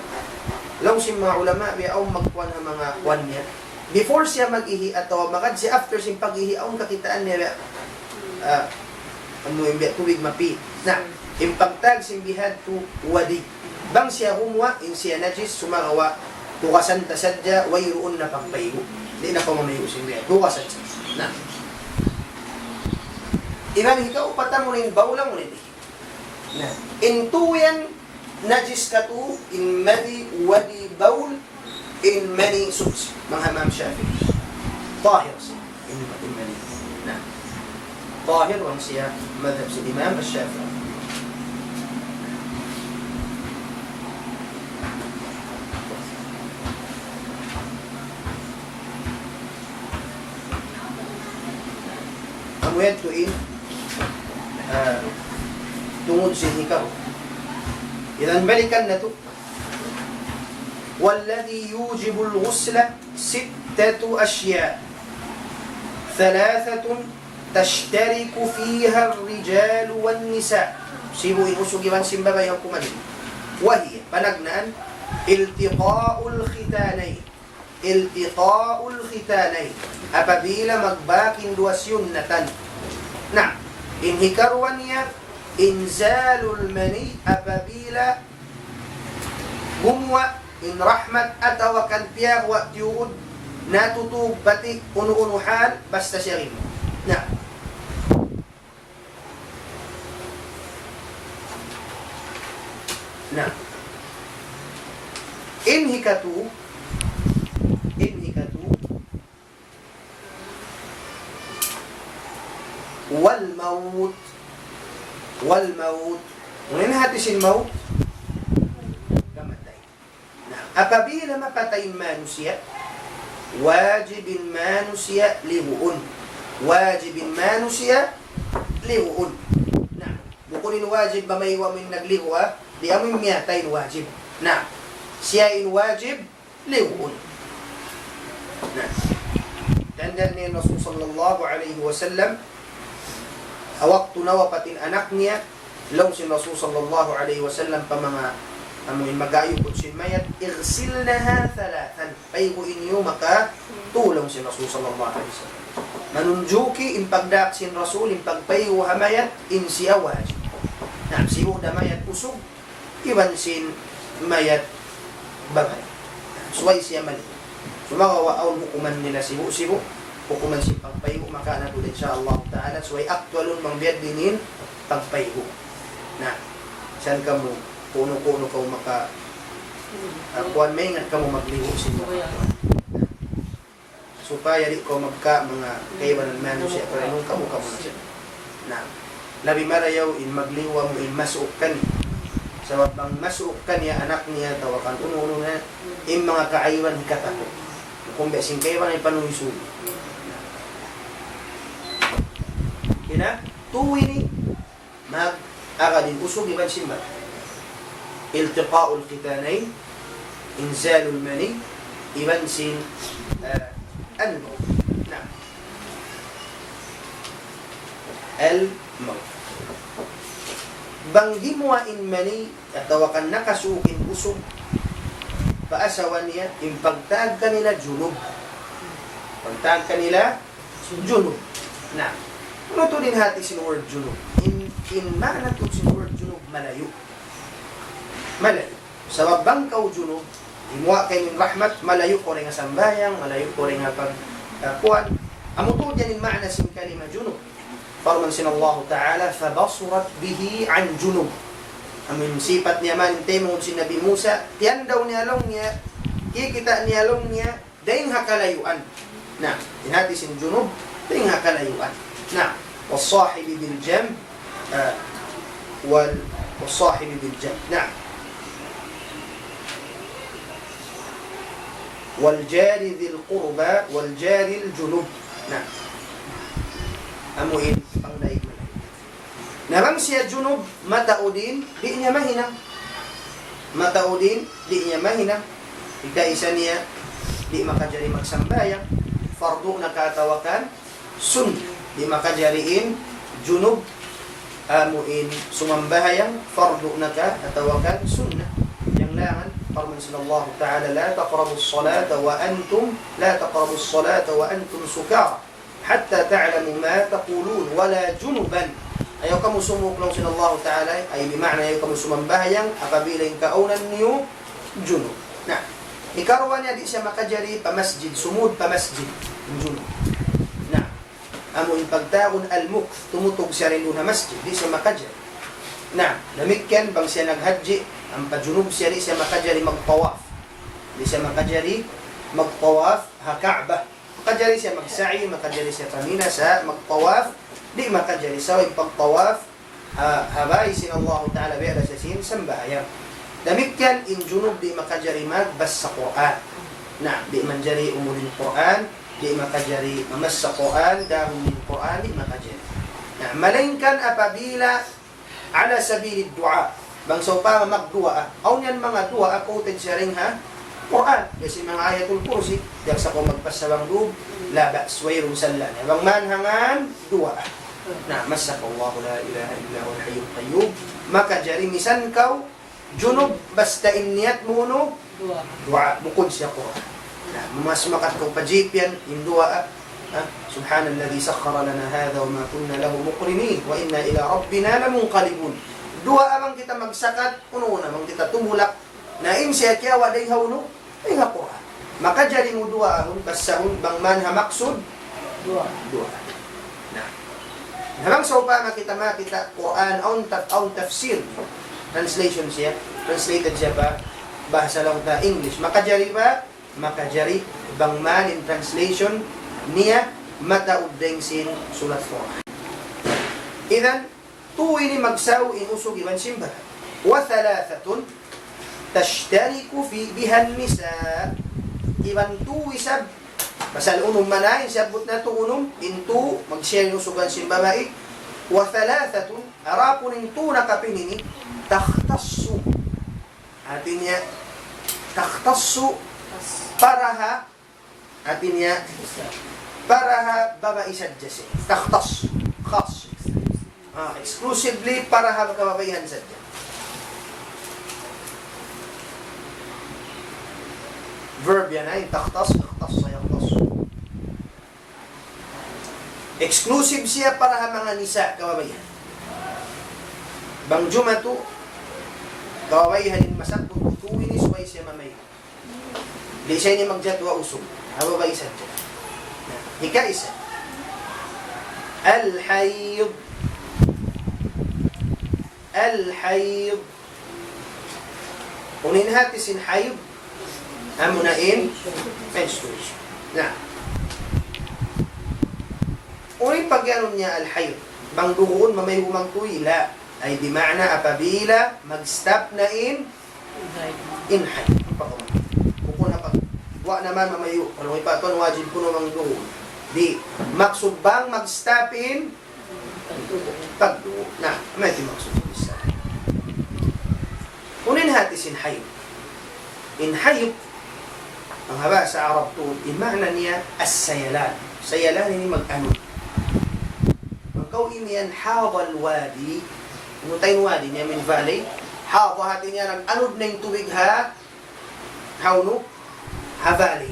Laung sin manga ulama, biya' awn magkuwan ha manga kuwan niya. Before siya mag-ihi atawa magad siya after sin pag-ihi, awn kakitaan niya biya', ah, amu in biya' tubig mapi. Na, in pagtawag sin bihadtu wadhi. Bang siya gumuwa', in siya najis, sumagawa', hugasan ta sadja, wayruun na pagpaygu'. Di' na kaw mamaygu' sin bihadtu, hugasan sadja. Na. Iban hikaupat amu in bawl, amu in ini. Na. In tū yan, najis katu', in madhi, wadhi, bawl, in mani suchi, bang ha Imam Shafi'i. Tahir siya, in, in mani. Na. Tahir bang siya madhab sin Imam Shafi'i. Amu yadtu in, ah, tungud sin hikaruwa. Idan balikan natu'. والذي يوجب الغسل ستة أشياء ثلاثة تشترك فيها الرجال والنساء. Sibu' in usug iban sin babai yan kuman. وهي, panagnaan, التقاء الختانين. التقاء الختانين. Apabila magbak in duwa siyunnatan. Na, in hikaruwa niya, إنزال المني, apabila gumuwa' in rahmat atawa kan piyaguwa' tiyuud, natutug pati unu-unu hal, basta siya rin. Na. Na. In hikatū, in hikatū, والموت. والموت. Unu in hati sin maut? Kamatay. Na, Apabila mapatay in manusiya', wajib in manusiya' liguun. Wajib in manusiya' liguun. Na, bukun in wajib ba maywa' mu in nagligu, ha? Di' amu in miyatay in wajib. Na, siya in wajib liguun. Na, tanda' niya in Rasul sallallahu alayhi wasallam, ha waktu nawapat in anak niya, laung sin Rasul sallallahu alayhi wasallam pa manga amu in mag-aayuput sin mayat, "اغسلنها ثلاثا." Paygu niyu maka tū, laung sin Rasul sallallahu alayhi wasallam. Manunjuki in pagdaak sin Rasul, in pagpaygu ha mayat, in siya wajib. Na, sibu' da mayat usug, iban sin mayat babai. Subay siya maligu. Sumagawa' awn hukuman nila sibu'-sibu', hukuman sin pagpaygu, maka na tuud, insya Allah ta'ala, subay aktualun bang biya' diin in pagpaygu. Na, misan kamu, kunu-kunu kamu maka, ah, kuwan, maingat kamu magligu sin manga kuwan. Supaya di' kaw magka manga kaibanan manusiya', karayawan kamu, kamu na siya. Na, labi marayaw in magligu mu in masuuk kaniya. Sabab bang masuuk kaniya anak niya atawa kan unu-unu na, in manga kaaiban hikataku'. Kung biya' sin kaibanan in panuysuy. Ina, tū ini, mag-agad in usug iban sin babai. التقاء الختانين، إنزال المني، iban sin, ah, الموت. Na, الموت. Bang gimuwa' in mani, atawa kan nakasuuk in usug pa asawa niya, in pagtawag kanila junub. Pagtawag kanila junub. Na, unu tuud in hati sin word junub? In, in maana tuud sin word junub, malayu'. Malayu'. Sabab bang kaw junub, gimuwa' kaymu in rahmat, malayu' kaw dayn ha sambahayang, malayu' kaw dayn ha pag-, ah, kuwan. Amu tuud yan in maana sin kalima junub. Parman sin Allah ta'ala, فبصرت به عن جنب. Amu in sipat niya man in taymanghud sin Nabi Musa, tiyandaw niya laung niya, kikita' niya laung niya, dayn ha kalayuan. Na, in hati sin junub, dayn ha kalayuan. Na, والصاحب بالجنب, ah, wal-, والصاحب بالجنب. Na. والجار ذي القربى والجار الجنب. Na. Amu in pangdaig man. Na bang siya junub, mataud in, di' niya mahinang. Mataud in, di' niya mahinang. Hikaisa niya, di' makajari magsambahayang. Fardu na ka atawa kan sunnat. Di' makajari in junub, amu in sumambahayang, fardu na ka atawa kan sunnat. Yang langan, parman sin Allah ta'ala, لا تقربوا الصلاة وأنتم، لا تقربوا الصلاة وأنتم سكارى. حتى تعلموا ما تقولون ولا جنبا. Ayaw kamu sumuuk laung sin Allah ta'ala, ay bima'na ayaw kamu sumambahayang apabila in kaawnan niyu junub. Na, hikaruwa niya di' siya makajari pa masjid, sumud pa masjid, junub. Na, amu in pagtawagun al-mukth, tumutug siya duun ha masjid, di' siya makajari. Na, damikkiyan bang siya naghajji, ampa junub siya, di' siya makajari magtawaf. Di' siya makajari magtawaf ha Ka'bah. Makajari siya magsa'i, makajari siya pa Mina sa' magtawaf, di' makajari sa' in pagtawaf, ha, ha bāy sin Allahu Ta'ala, biya' da isab sin sambahayang. Damikkiyan in junub di' makajari magbasa Qur'an. Na, di' manjari umulin Qur'an, di' makajari mamasa Qur'an, dahun in Qur'an, di' makajari. Na, malaingkan apabila على سبيل الدعاء. Bang sawpama magduwaa. Awn yan manga duwaa, quoted siya dayn ha Qur'an. Biya' sin manga Ayatul Kursi, biya' sa' kaw magpasabang dub, la ba's, wayruun sala'. Bang man hangan duwaa. Na, masaka Allah, la ilaha illa huwal hayyul qayyum. Makajari misan kaw junub, basta in niyat mu unu, duwaa. Duwaa, bukun siya Qur'an. Na, mamasu makat kaw pa jeep yan, in duwaa, ha? سبحان الذي سخر لنا هذا وما كنا له مقرنين وإنا إلى ربنا لمنقلبون. Duwaa bang kita magsakat, unu-unu bang kita tumulak. Na in siya kiyawa' dayn ha unu, dayn ha Qur'an. Makajari mu duwaahun, basahun, bang man ha maksud, duwaa. Duwaa. Na. Na bang sawpama kita makakita' Qur'an, awn taf-, awn tafsir. Translation siya. Translated siya pa bahasa laung ta English. Makajari ba? Makajari bang man in translation niya mataud dayn sin sulat Qur'an. Idan, tū ini magsaw in usug iban sin babai. وثلاثة, تشترك في، بها النساء. Iban tū isab, pasal unum man in siyabbut natu' unum, in tū, mag-share in usugan sin babai. وثلاثة, adapun in tū nakapin ini, تختص. Hāti niya, تختص, para ha Hāti niya, para ha babai sadja siya. تختص. Khas. Ah, exclusively para ha kababaihan sadja. Verb yan, ay, تختص, اختص, يختص. Exclusive siya para ha manga nisa, kababaihan. Bang jumatu, kababaihan in masabbut, tū ini subay siya mamaygu. Di' siya ini magjatu ha usug. Ha babai sadja. Ikaisa. الحيض. الحيض. Unu in hāti sin hayd? Amuna in menstruation. Na. Unu in pagiyanun niya الحيض? Bang duguun mamaygu magtuy, la. Ay bima'na apabila mag-stop na in In hayd. Bukun ha pag-, wa' naman mamayu'. Kalu ipatun wajib kunu' magdugu. Di'. Maksud bang mag-stop in pagdugu. Na, amu yan in maksud sin isa. Unu in hāti sin hayd? In hayd, bang ha bahasa Arab tuud, in maana niya السيلان. Sayalan ini mag-anud. Bang kaw imiyan حاض الوادي, unu in wadi niya, amuin valley. Hāda hāti niya nag-anud na in tubig ha, ha unu, ha valley.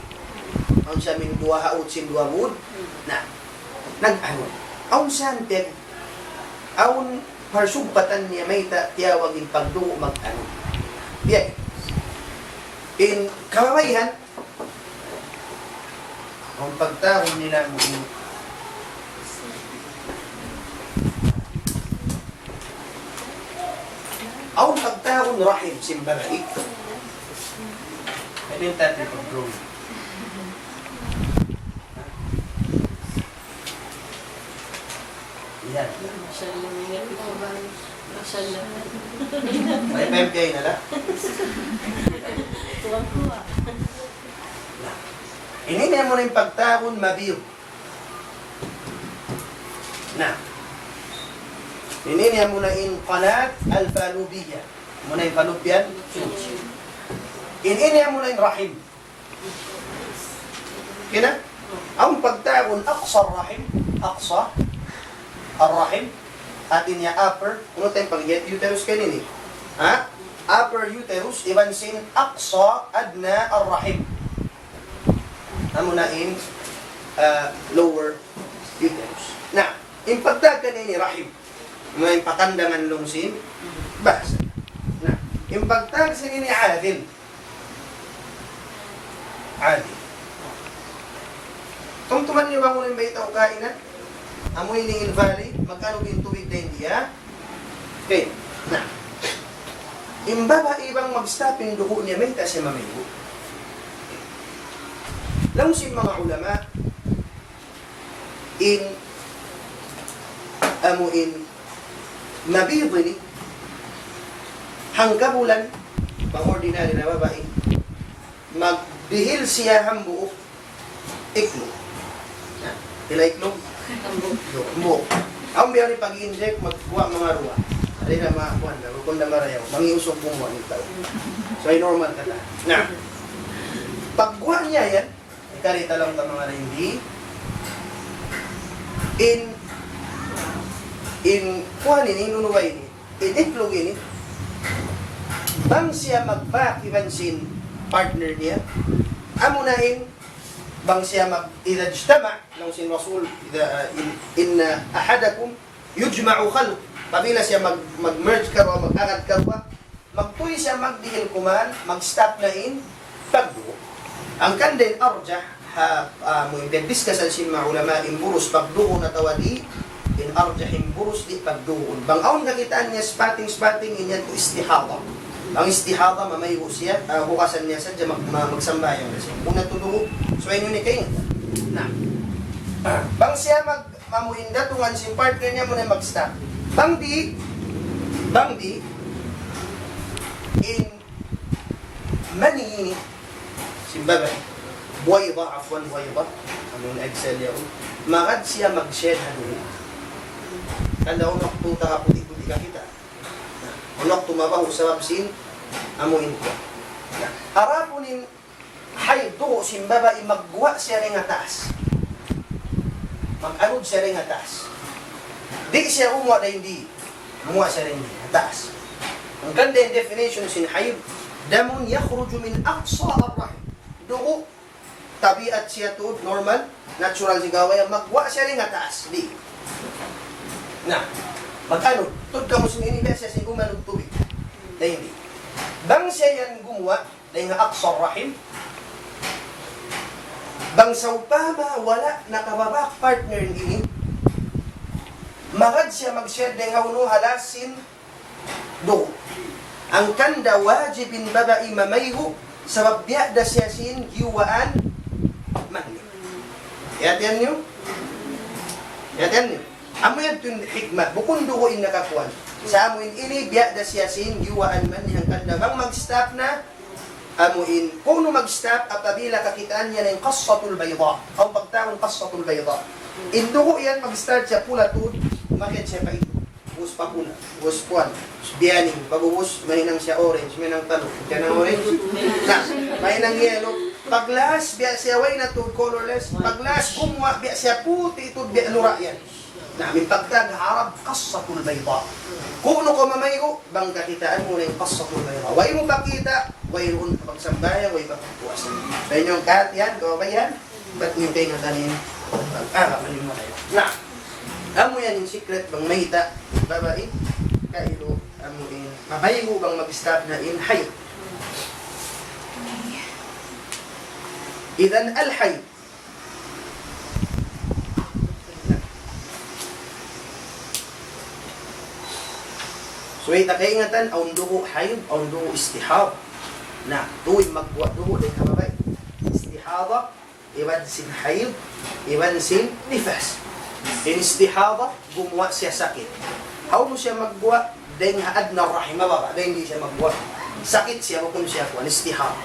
Awn siya amuin duwa ha ut sin duwa bud. Na, nag-anud. Awn siya pag, awn parsugpatan niya mayta' tiyawag in pagdugu mag-anud. Biya' in kababaihan, awn pagtawagun nila amu in, awn pagtawagun rahim sin babai. Ano yung tatay pag-drawing? Yan. Mashallah, ingat ito. Mashallah. May five K na la. Tuwang-tuwa. Na. Ini na muna in pagtawagun mabid. Na. Ini na muna in qanat al-fallopian. Muna in fallopian. Ini na muna in rahim. Kina? Awn pagtawagun aqsa rahim, aqsa ar-rahim, hāti niya upper, unu in pag-, uterus kaniya ini? Ha? Upper uterus, iban sin aqsa adna ar-rahim. Amuna in, ah, lower uterus. Na, in pagtawag kaniya ini rahim. Amu in pakandangan laung sin bahasa. Na, in pagtawag sin ini adil. Adil. Tumtuman niyu bang unu in bayta' ku kaina? Amu ini in valley, mag-anud in tubig dayn di ha? Okay. Na. In babai bang mag-stop in dugu' niya, mayta' siya mamaygu'? Laung sin manga ulama, in, amu in mabid ini, hangkabulan, pang ordinary na babai, magdihil siya hambuuk iklug. Na, pila iklug? Hambuuk. Hambuuk. Awn biya' ini pag-inject, magkuha manga duwa. Ari na manga kuwan na, kung na marayaw, mangi usug kumuha in tau. So, ay normal katan. Na, pagkuha niya yan, Ikari talang ta manga indi. In, in, kuwan ini, in unu ba ini? In iklug ini. Bang siya magbaak iban sin partner niya. Amuna in, bang siya mag, إذا اجتمع, laung sin Rasul, إذا, in, إن أحدكم يجمع خلقه. Apabila siya mag, mag-merge karuwa, mag-agad karuwa, magtuy siya magdihil kuman, mag-stop na in pagdugu'. Hangkan da in arjah, ha, ah, amu in piyagdiskasan sin manga ulama, in burus pagdugu' na atawa di', in arjah in burus di' pagduguun. Bang awn kakitaan niya spotting-spotting, in yan tu istihada. Bang istihada, mamaygu' siya, ah, bukasan niya sadja, mag-, ma-, magsambahayang na siya. Bukun na tuud dugu', subay niyu ini kaingatan. Na, bang siya mag-, amu in datungan sin partner niya, amuna mag-stop. Bang di', bang di', in, Mani ini, sin babai. Buwayda, afwan, buwayda. Amu in egg cell yaun. Magad siya mag-shed ha dugu'. Hangkan awn waktu taga puti'-puti' kakita'. Awn waktu mabahu' sabab sin, amu in kuwan. Adapun in hayd, dugu' sin babai, magguwa' siya dayn ha taas. Mag-anud siya dayn ha taas. Di' siya gumuwa' dayn di. Gumuwa' siya dayn di, ha taas. Hangkan in definition sin hayd, دم يخرج من أقصى الرحم. Dugu', tabiat siya tuud, normal, natural sin gawa yan, magguwa' siya dayn ha taas. Di'. Na, mag-anud. Tuud kamu sin ini, biya' siya sin umanud tubig. Dayn di. Bang siya yan gumuwa', dayn ha aqsa rahim. Bang sawpama wala' nakababa' partner ini, magad siya mag-shed dayn ha unu, ha last sin dugu'. Hangkan da wajib in babai mamaygu', sabab biya' da siya sin giyuwaan mani. Iyatihan niyu? Iyatihan niyu? Amu yadtu in hikmah, bukun dugu' in nakakuwan. Sa' amu in ini, biya' da siya sin giyuwaan mani, hangkan da bang mag-stop na, amu in, kunu' mag-stop apabila kakitaan niya na in qassatul bayda. Awn pagtawagun qassatul bayda. In dugu' yan mag-start siya pula tuud, makit siya pa itu. Ubus pa pula, ubus kuwan, ubus biyaning, pag-ubus mahinang siya orange, mahinang talu, mahinang orange, na, mahinang yellow. Pag last, biya' siya way na tuud colorless. Pag last, gumuwa', biya' siya puti' tuud, biya' lura' yan. Na, amu in pagtawag ha Arab, qassatul bayda. Kunu' kaw mamaygu', bang kakitaan mu na in qassatul bayda. Way mu pa kita', wayruun ka pagsambahayang, way pa pagpuasa. Sa' inyong kahatihan, kababayan, bat niyu kaingatan in pag-aaraman niyu marayaw. Na, amu yan in secret bang mayta' babai, kailu, amu in, mabaygu' bang mag-stop na in hayd. Idhan al-hayd. Subay ta kaingatan, awn dugu' hayd, awn dugu' istihada. Na, tuud in magguwa' dugu' dayn ha babai. Istihada, iban sin hayd, iban sin nifas. In istihada, gumuwa' siya sakit. Hawnu siya magguwa', dayn ha adna rahim, mababa', dayn di siya magguwa'. Sakit siya, bukun siya kuwan, istihada.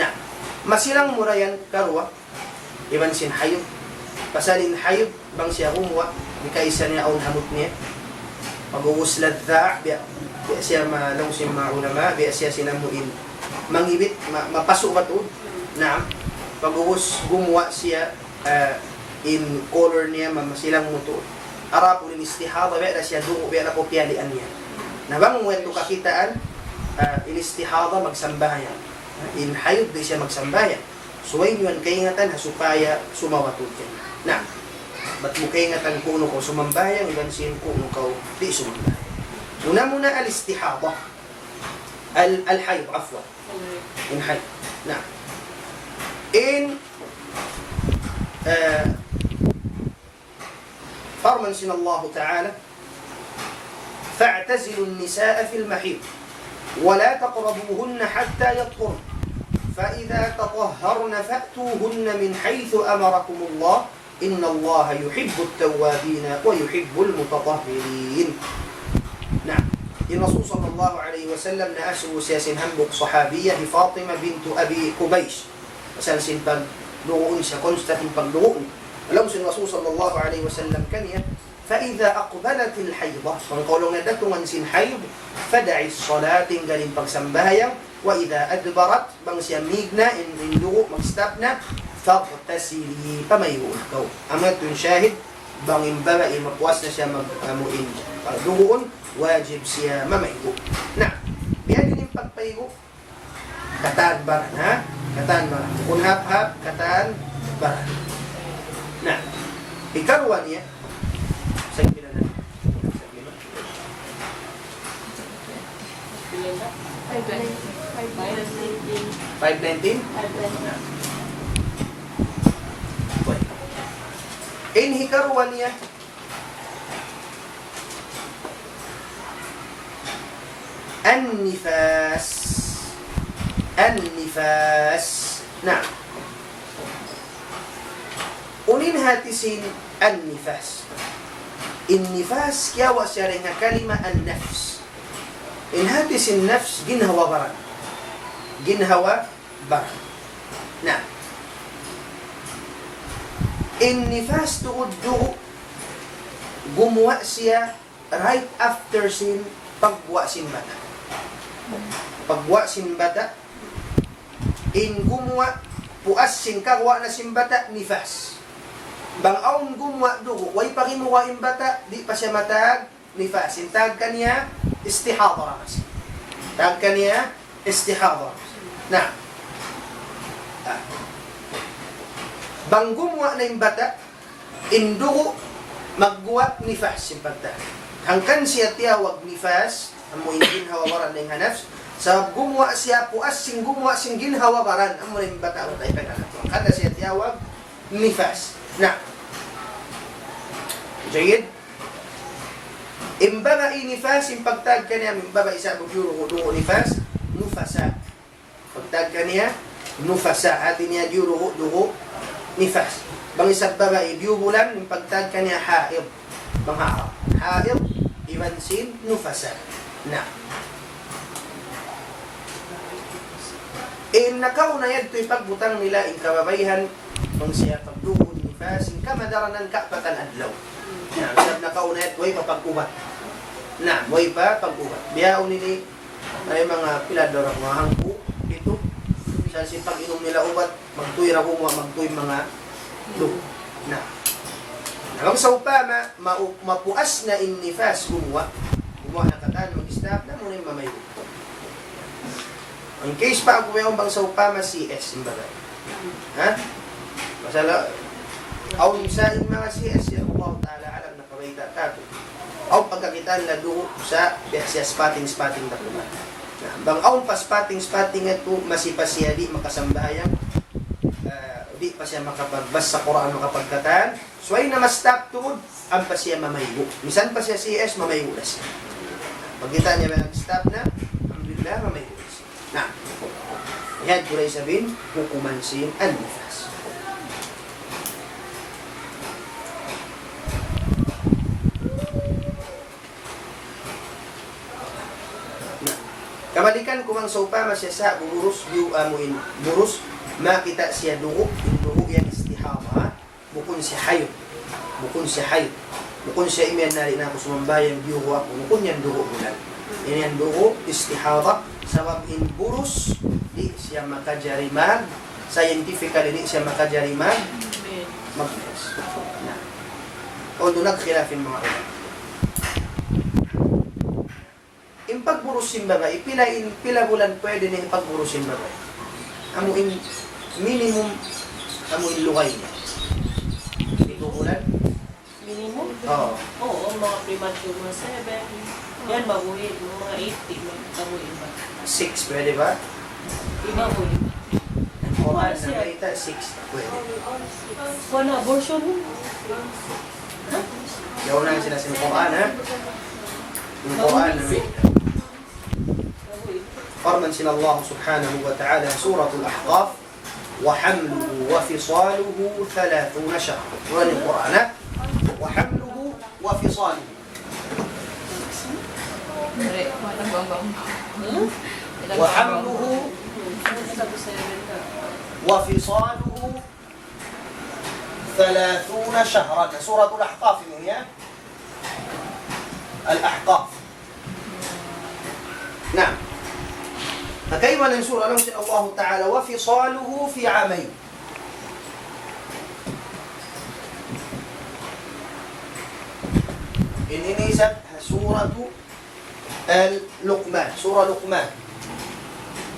Na, masilang mu ra yan, karuwa, iban sin hayd. Pasal in hayd, bang siya gumuwa', di' kaisa niya awn hamut niya. Pag-ubus ladha', biya', biya' siya ma-, laung sin manga ulama, biya' siya sin amu in mangibit, ma-, mapasu' ba tuud. Naam. Pag-ubus gumuwa' siya, ah, in color niya, ma-, masilang mu tuud. Adapun in istihada, biya' da siya dugu', biya' da kaw piyalian niya. Na bang mu yadtu kakitaan, ah, in istihada, magsambahayang. In hayd, di' siya magsambahayang. Subay niyu yan kaingatan ha supaya sumawa tuud kaniyu. Na, bat mu kaingatan kunu' kaw sumambahayang, iban sin kunu' kaw di' sumambahayang. Muna-muna al-istihada. Al-, al-hayd, afwan. In hayd. Na. In, eh, Parman sin Allahu Ta'ala, فاعتزلوا النساء في المحيض ولا تقربوهن حتى يطهرن فإذا تطهرن فأتوهن من حيث أمركم الله إن الله يحب التوابين ويحب المتطهرين. Na, in Rasul sallallahu alayhi wasallam naasubu siya sin hambuuk sahabiya hi Fatima bintu Abi Hubaysh. Pasal sin pagduguun siya, constant in pagduguun. Laung sin Rasul sallallahu alayhi wasallam kaniya, فإذا أقبلت الحيضة, bang kaw laung niya datungan sin hayd, فدعي الصلاة, tinggal in pagsambahayang, وإذا أدبرت, bang siya mīg na, in, in dugu' mag-stop na, فاغتسلي, pamaygu' kaw. Amu yadtu in shahid, bang in babai mapuas na siya mag-, amu in, pagduguun, wajib siya mamaygu'. Na, biya' diin in pagpaygu', katan baran, ha? Katan baran. Bukun hap-hap, katan baran. Na, hikaruwa niya, sa' pila na? Sa' lima? Five nineteen? Na. Okay. In hikaruwa niya, النفاس. النفاس. Na. Unu in hāti sin an-nifas? In nifas, kiyawa' siya dayn ha kalima an-nafs. In hāti sin nafs, ginhawa-baran. ginhawa-baran. Na, in nifas tuud dugu', gumuwa' siya right after sin pagguwa' sin bata'. Pagguwa' sin bata', in gumuwa', puas sin kaguwa' na sin bata', nifas. Bang awn gumuwa' dugu', way pa gimuwa' in bata', di' pa siya matag nifas. In tag kaniya istihada ra masi. Tag kaniya istihada. Na. Ah. Bang gumuwa' na in bata', in dugu' magguwa' nifas in pagtag. Hangkan siya tiyawag nifas, amu in ginhawa-baran dayn ha nafs. Sabab gumuwa' siya, puas sin gumuwa' sin ginhawa-baran, amu in bata', bata' ipaghanap. Hangkan siya tiyawag nifas. Na. Jayyid. In babai nifas, in pagtag kaniya, in babai isab diyurugu' dugu' nifas, nufasa. Pagtag kaniya, nufasa, hati niya diyurugu' dugu' nifas. Bang isab babai diyubulan, in pagtag kaniya haid. Bang ha Arab. Haid, iban sin nufasa. Na. In nakauna yadtu in pagbutang nila in kababaihan, bang siya pagduun nifas, in kamadaranan kaapatan adlaw. Na, sabab nakauna yadtu, way pa pag-ubat. Na, way pa pag-ubat. Bihaun ini, ay manga pila adlaw ra, manga hangpu', pitu. Sa' sin pag-inum nila ubat, magtuy ra gumuwa', magtuy manga dugu'. Na. Na, bang sawpama, ma-, mapuas na in nifas gumuwa'. Gumuwa' na katan, mag-stop na, muna in mamaygu'. In case pa aku yaun bang sawpama C S, in babai. Ha? Pasal, awn sa in manga C S yan, Allahu Ta'ala alam, nakabayta' ta aku. Awn pagkakitaan na dugu' sa, biya' siya spotting-spotting na kuma. Na, bang awn pa spotting-spotting yadtu, masi pa siya di' makasambahayang, ah, di' pa siya makapagbasa Qur'an, makapagkatan, subay na ma-stop tuud, ampa siya mamaygu'. Misan pa siya C S, mamaygu' na siya. Pagkita' niya nag-stop na, alhamdulillah, mamaygu' na siya. Na, yan tuud isab in hukuman sin an-nifas. Na, kabalikan ku bang sawpama siya sa' buburus, biyu amu in burus, makita' siya dugu', in dugu' yan istihada, ha? Bukun siya hayd. Bukun siya hayd. Bukun siya imiyan na di' na aku sumambahayang, diyugu' aku. Bukun yan dugu' bulan. Ini yan dugu' istihada. Sabab in burus, di' siya makajari mag, scientifically, di' siya makajari mag, mag-, na. Although nagkhilaf in manga ulama. In pagburus sin babai, pila in, pila bulan pwede na in pagburus sin babai? Amu in minimum, amu in lugay niya. Pitu bulan? Minimum? Oo. Oo, mga premature, mga seven. Yan, mabuhi. Mga eight, di, mag-, mabuhi ba? Six, pwede ba? Di mabuhi. Ang Quran na siya, nakita, six, pwede. Kuwan na, abortion. Yaw na sila sin Quran, ha? In Quran, parman sin Allah subhanahu wa ta'ala, Suratul Ahqaf, وحمله وفصاله ثلاثون شهرا. Quran, in Quran, ha? وحمله وفصاله. وحمله وفصاله ثلاثون شهرا. Suratul Ahqaf ini, ya. Al-Ahqaf. Naam. Kaibanan sura, laung sin Allahu Ta'ala, وفصاله في عامين. Ini, ini sa Suratu Al-Luqman, Surah Luqman.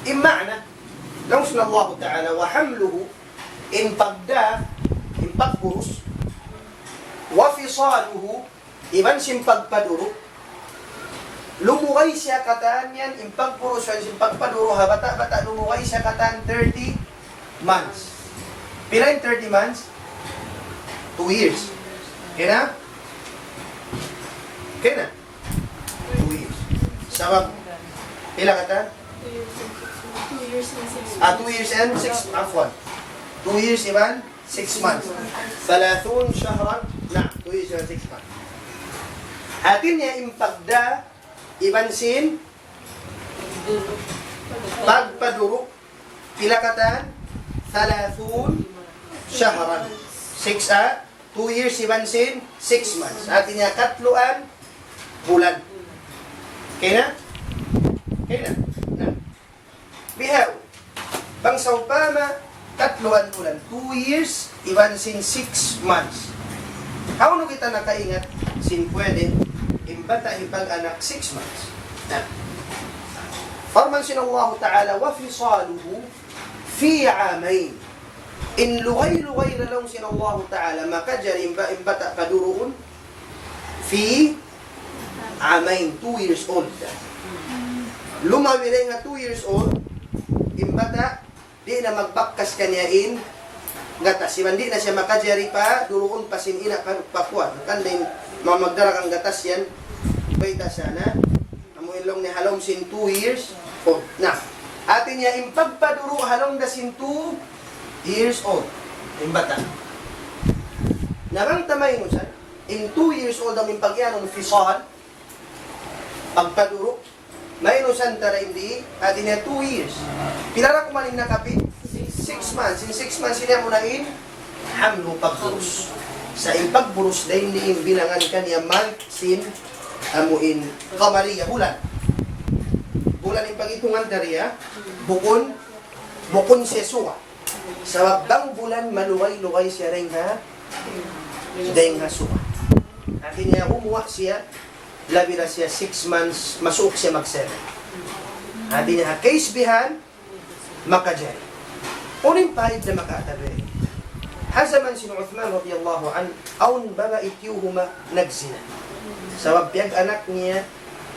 In maana, laung sin Allahu Ta'ala, وحمله, in pagda, in pagburus, وفصاله, iban sin pagpaduru', lumugay siya katan yan, in pagburus, iban sin pagpaduru', ha bata'-bata', lumugay siya katan thirty months. Pila in thirty months? Two years. Okay na? Okay na? Two years. Sabab, pila katan? Two years and six months. Ah, two years and six, afwan. Two years iban six months. ثلاثون شهرا. Na, two years and six months. Hati niya in pagda iban sin Pagpaduru', pila katan? Thalathun shahran. Six, ah, two years iban sin six months. Hati niya katluan bulan. Okay na? Okay na? Na. Bihaun. Bang sawpama katluan bulan, two years, iban sin six months. Hawnu kita nakaingat sin pwede in bata' hipag-anak six months? Na. Parman sin Allahu Ta'ala, وفصاله في عامين. In lugay-lugay na laung sin Allahu Ta'ala, makajari in ba-, in bata' paduruun, في عامين, two years old. Lumabi dayn ha two years old, in bata', di' na magbakkas kaniya in gatas. Iban di' na siya makajari paduruun pa sin ina' pa, pa kuwan. Kan dayn ma-, magdara kan gatas yan, bayta' sana, amu in laung niya ha lawm sin two years old. Na, hati niya in pagpaduru' ha lawm da sin two years old. In bata'. Na bang ta maynusan, in two years old amu in pag-iyanun fisal, pagpaduru', maynusan ta dayn di, hati niya two years. Pila ra kuman in nakapin? Six months. In six months ini amu na in hamlu, pagburus. Sa' in pagburus dayn di in bilangan kaniya month sin amu in qamariya, bulan. Bulan in pag-itungan kaniya, bukun, bukun siya suga. Sabab bang bulan malugay-lugay siya dayn ha, dayn ha suga. Hati niya gumuwa' siya, labi na siya six months, masuuk siya mag-seven. Hati niya ha case bihan, makajari. Unu in paid na makaatabi? Ha jaman sin Uthman radiyallahu anhu, awn babai tiyuhuma nagzina. Sabab piyag-anak niya,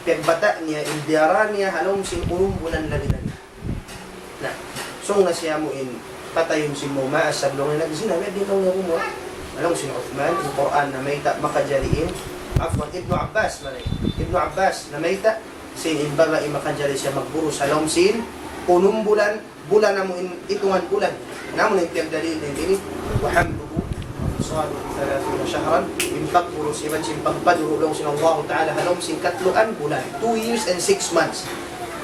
piyagbata' niya, in diyara niya, ha lawm sin unum bulan labi-labi. Na, sung na siya amu in patayun sin mama, sabab laung niya nagzina, wala' di' laung niya gumuwa'. Laung sin Uthman, in Qur'an namayta' makajari in, afwan, Ibnu Abbas, malay. Ibnu Abbas, namayta', sin in babai makajari siya magburus ha lawm sin unum bulan, bulan amu in itungan bulan. Na amu na in piyagdalil niya ini, وحمله وفصاله ثلاثون شهرا, in pagburus iban sin pagpaduru' laung sin Allahu Ta'ala ha lawm sin katluan bulan, two years and six months.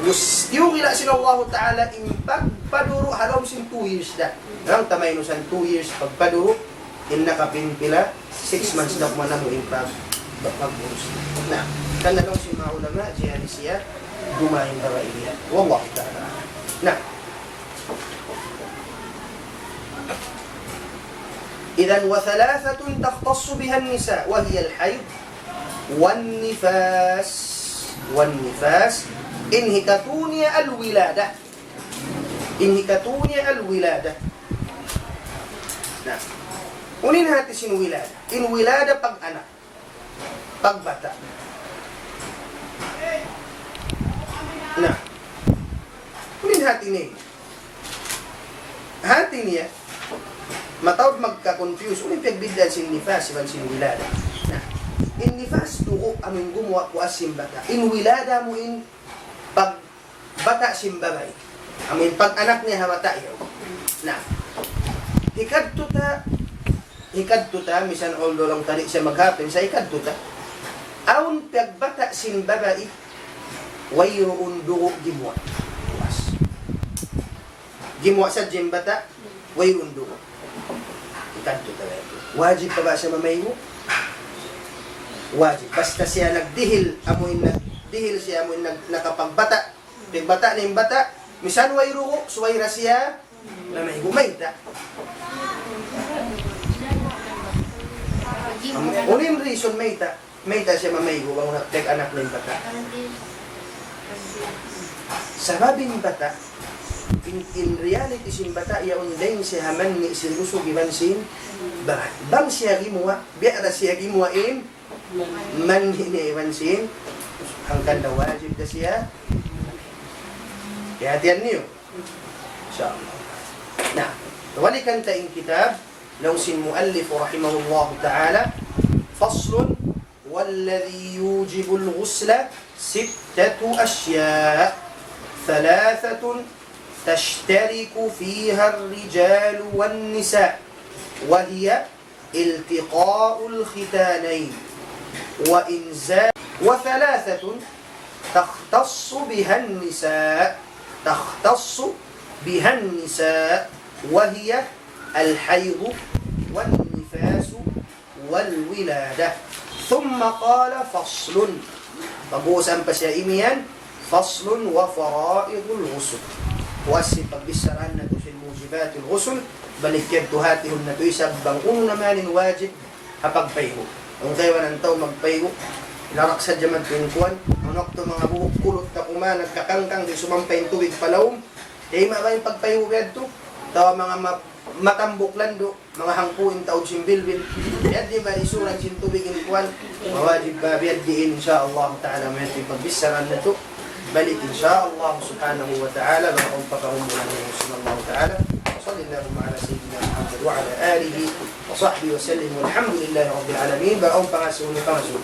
Mus-, tiyukila' sin Allahu Ta'ala in pagpaduru' ha lawm sin two years da. Bang ta maynusan two years pagpaduru', in nakapin pila, six months da kuman amu in pag-, pag-, pagburus. Na, kan laung sin manga ulama, jari siya dumaing babai niya. Wallahu ta'ala a'lam. Na. إذن وثلاثة تختص بها النساء وهي الحيض والنفاس، والنفاس, in hikatu niya al-wilada. In hikatu niya al-wilada. Na. Unu in hati sin wilada? In wilada pag-anak. Pagbata'. Na. Unu in hati niya? Hati niya, mataud magka-confuse. Unu in piyagbiddaan sin nifas iban sin wilada? Na. In nifas dugu' amu in gumuwa' puas sin bata'. In wilada amu in pag bata' sin babai. Amu in pag-anak niya ha bata' yaun. Na. Hikadtu ta, hikadtu ta, misan although laung ta di' siya maghapin, sa' hikadtu ta. Awn piyagbata' sin babai, wayruun dugu' gimuwa'. Puas. Gimuwa' sadja in bata', wayruun dugu'. Hikadtu ta wayruun. Wajib pa ba siya mamaygu'? Wajib. Basta siya nagdihil, amu in nagdihil siya, amu in nag-, nakapagbata'. Piyagbata' niya in bata', misan way dugu', subay da siya mamaygu', mayta'. Am-, unu in reason mayta'? Mayta' siya mamaygu' bang unu, piyagbata' niya in bata'? Sabab in bata', in, in reality sin bata', yaun dayn siya ha manni' sin usug iban sin baran. Bang siya gimuwa', biya' da siya gimuwa' in manni' niya iban sin, hangkan da wajib da siya. Hati-hatihan niyu. Insya Allah. Na, balikan ta in kitab, laung sin muallif rahimahullahu ta'ala, فصل: والذي يوجب الغسل ستة أشياء، ثلاثة تشترك فيها الرجال والنساء، وهي التقاء الختانين وإنزال، وثلاثة تختص بها النساء، تختص بها النساء، وهي الحيض والنفاس والولادة. ثم قال: فصل. Pag-ubus ampa siya imiyan, فصل وفرائض الغسل. Puas sin pagbichara natu' sin موجبات الغسل, balik yadtu hatihun natu' isab bang unu na man in wajib ha pagpaygu'. Bang kaibanan tau magpaygu', larak sadja man in kuwan, awn waktu manga buhuk kulut na kuman, nagkakangkang, di' sumampay in tubig pa lawm, di' ma-, ma-, pagpaygu' yadtu, atawa manga ma-, matambuk landu', manga hangpu' in taud sin bilbil. Biya' di' ba isuran sin tubig in kuwan? Mawajib ba biya' diin, insya Allah ta'ala, mayta' in pagbichara natu'. Balik, insya Allah subhanahu wa ta'ala, bang awn pa kahumulan, insya Allah ta'ala. وصل اللهم على سيدنا محمد وعلى آله وصحبه وسلم، والحمد لله رب العالمين. Bang awn pangasubu, pangasubu.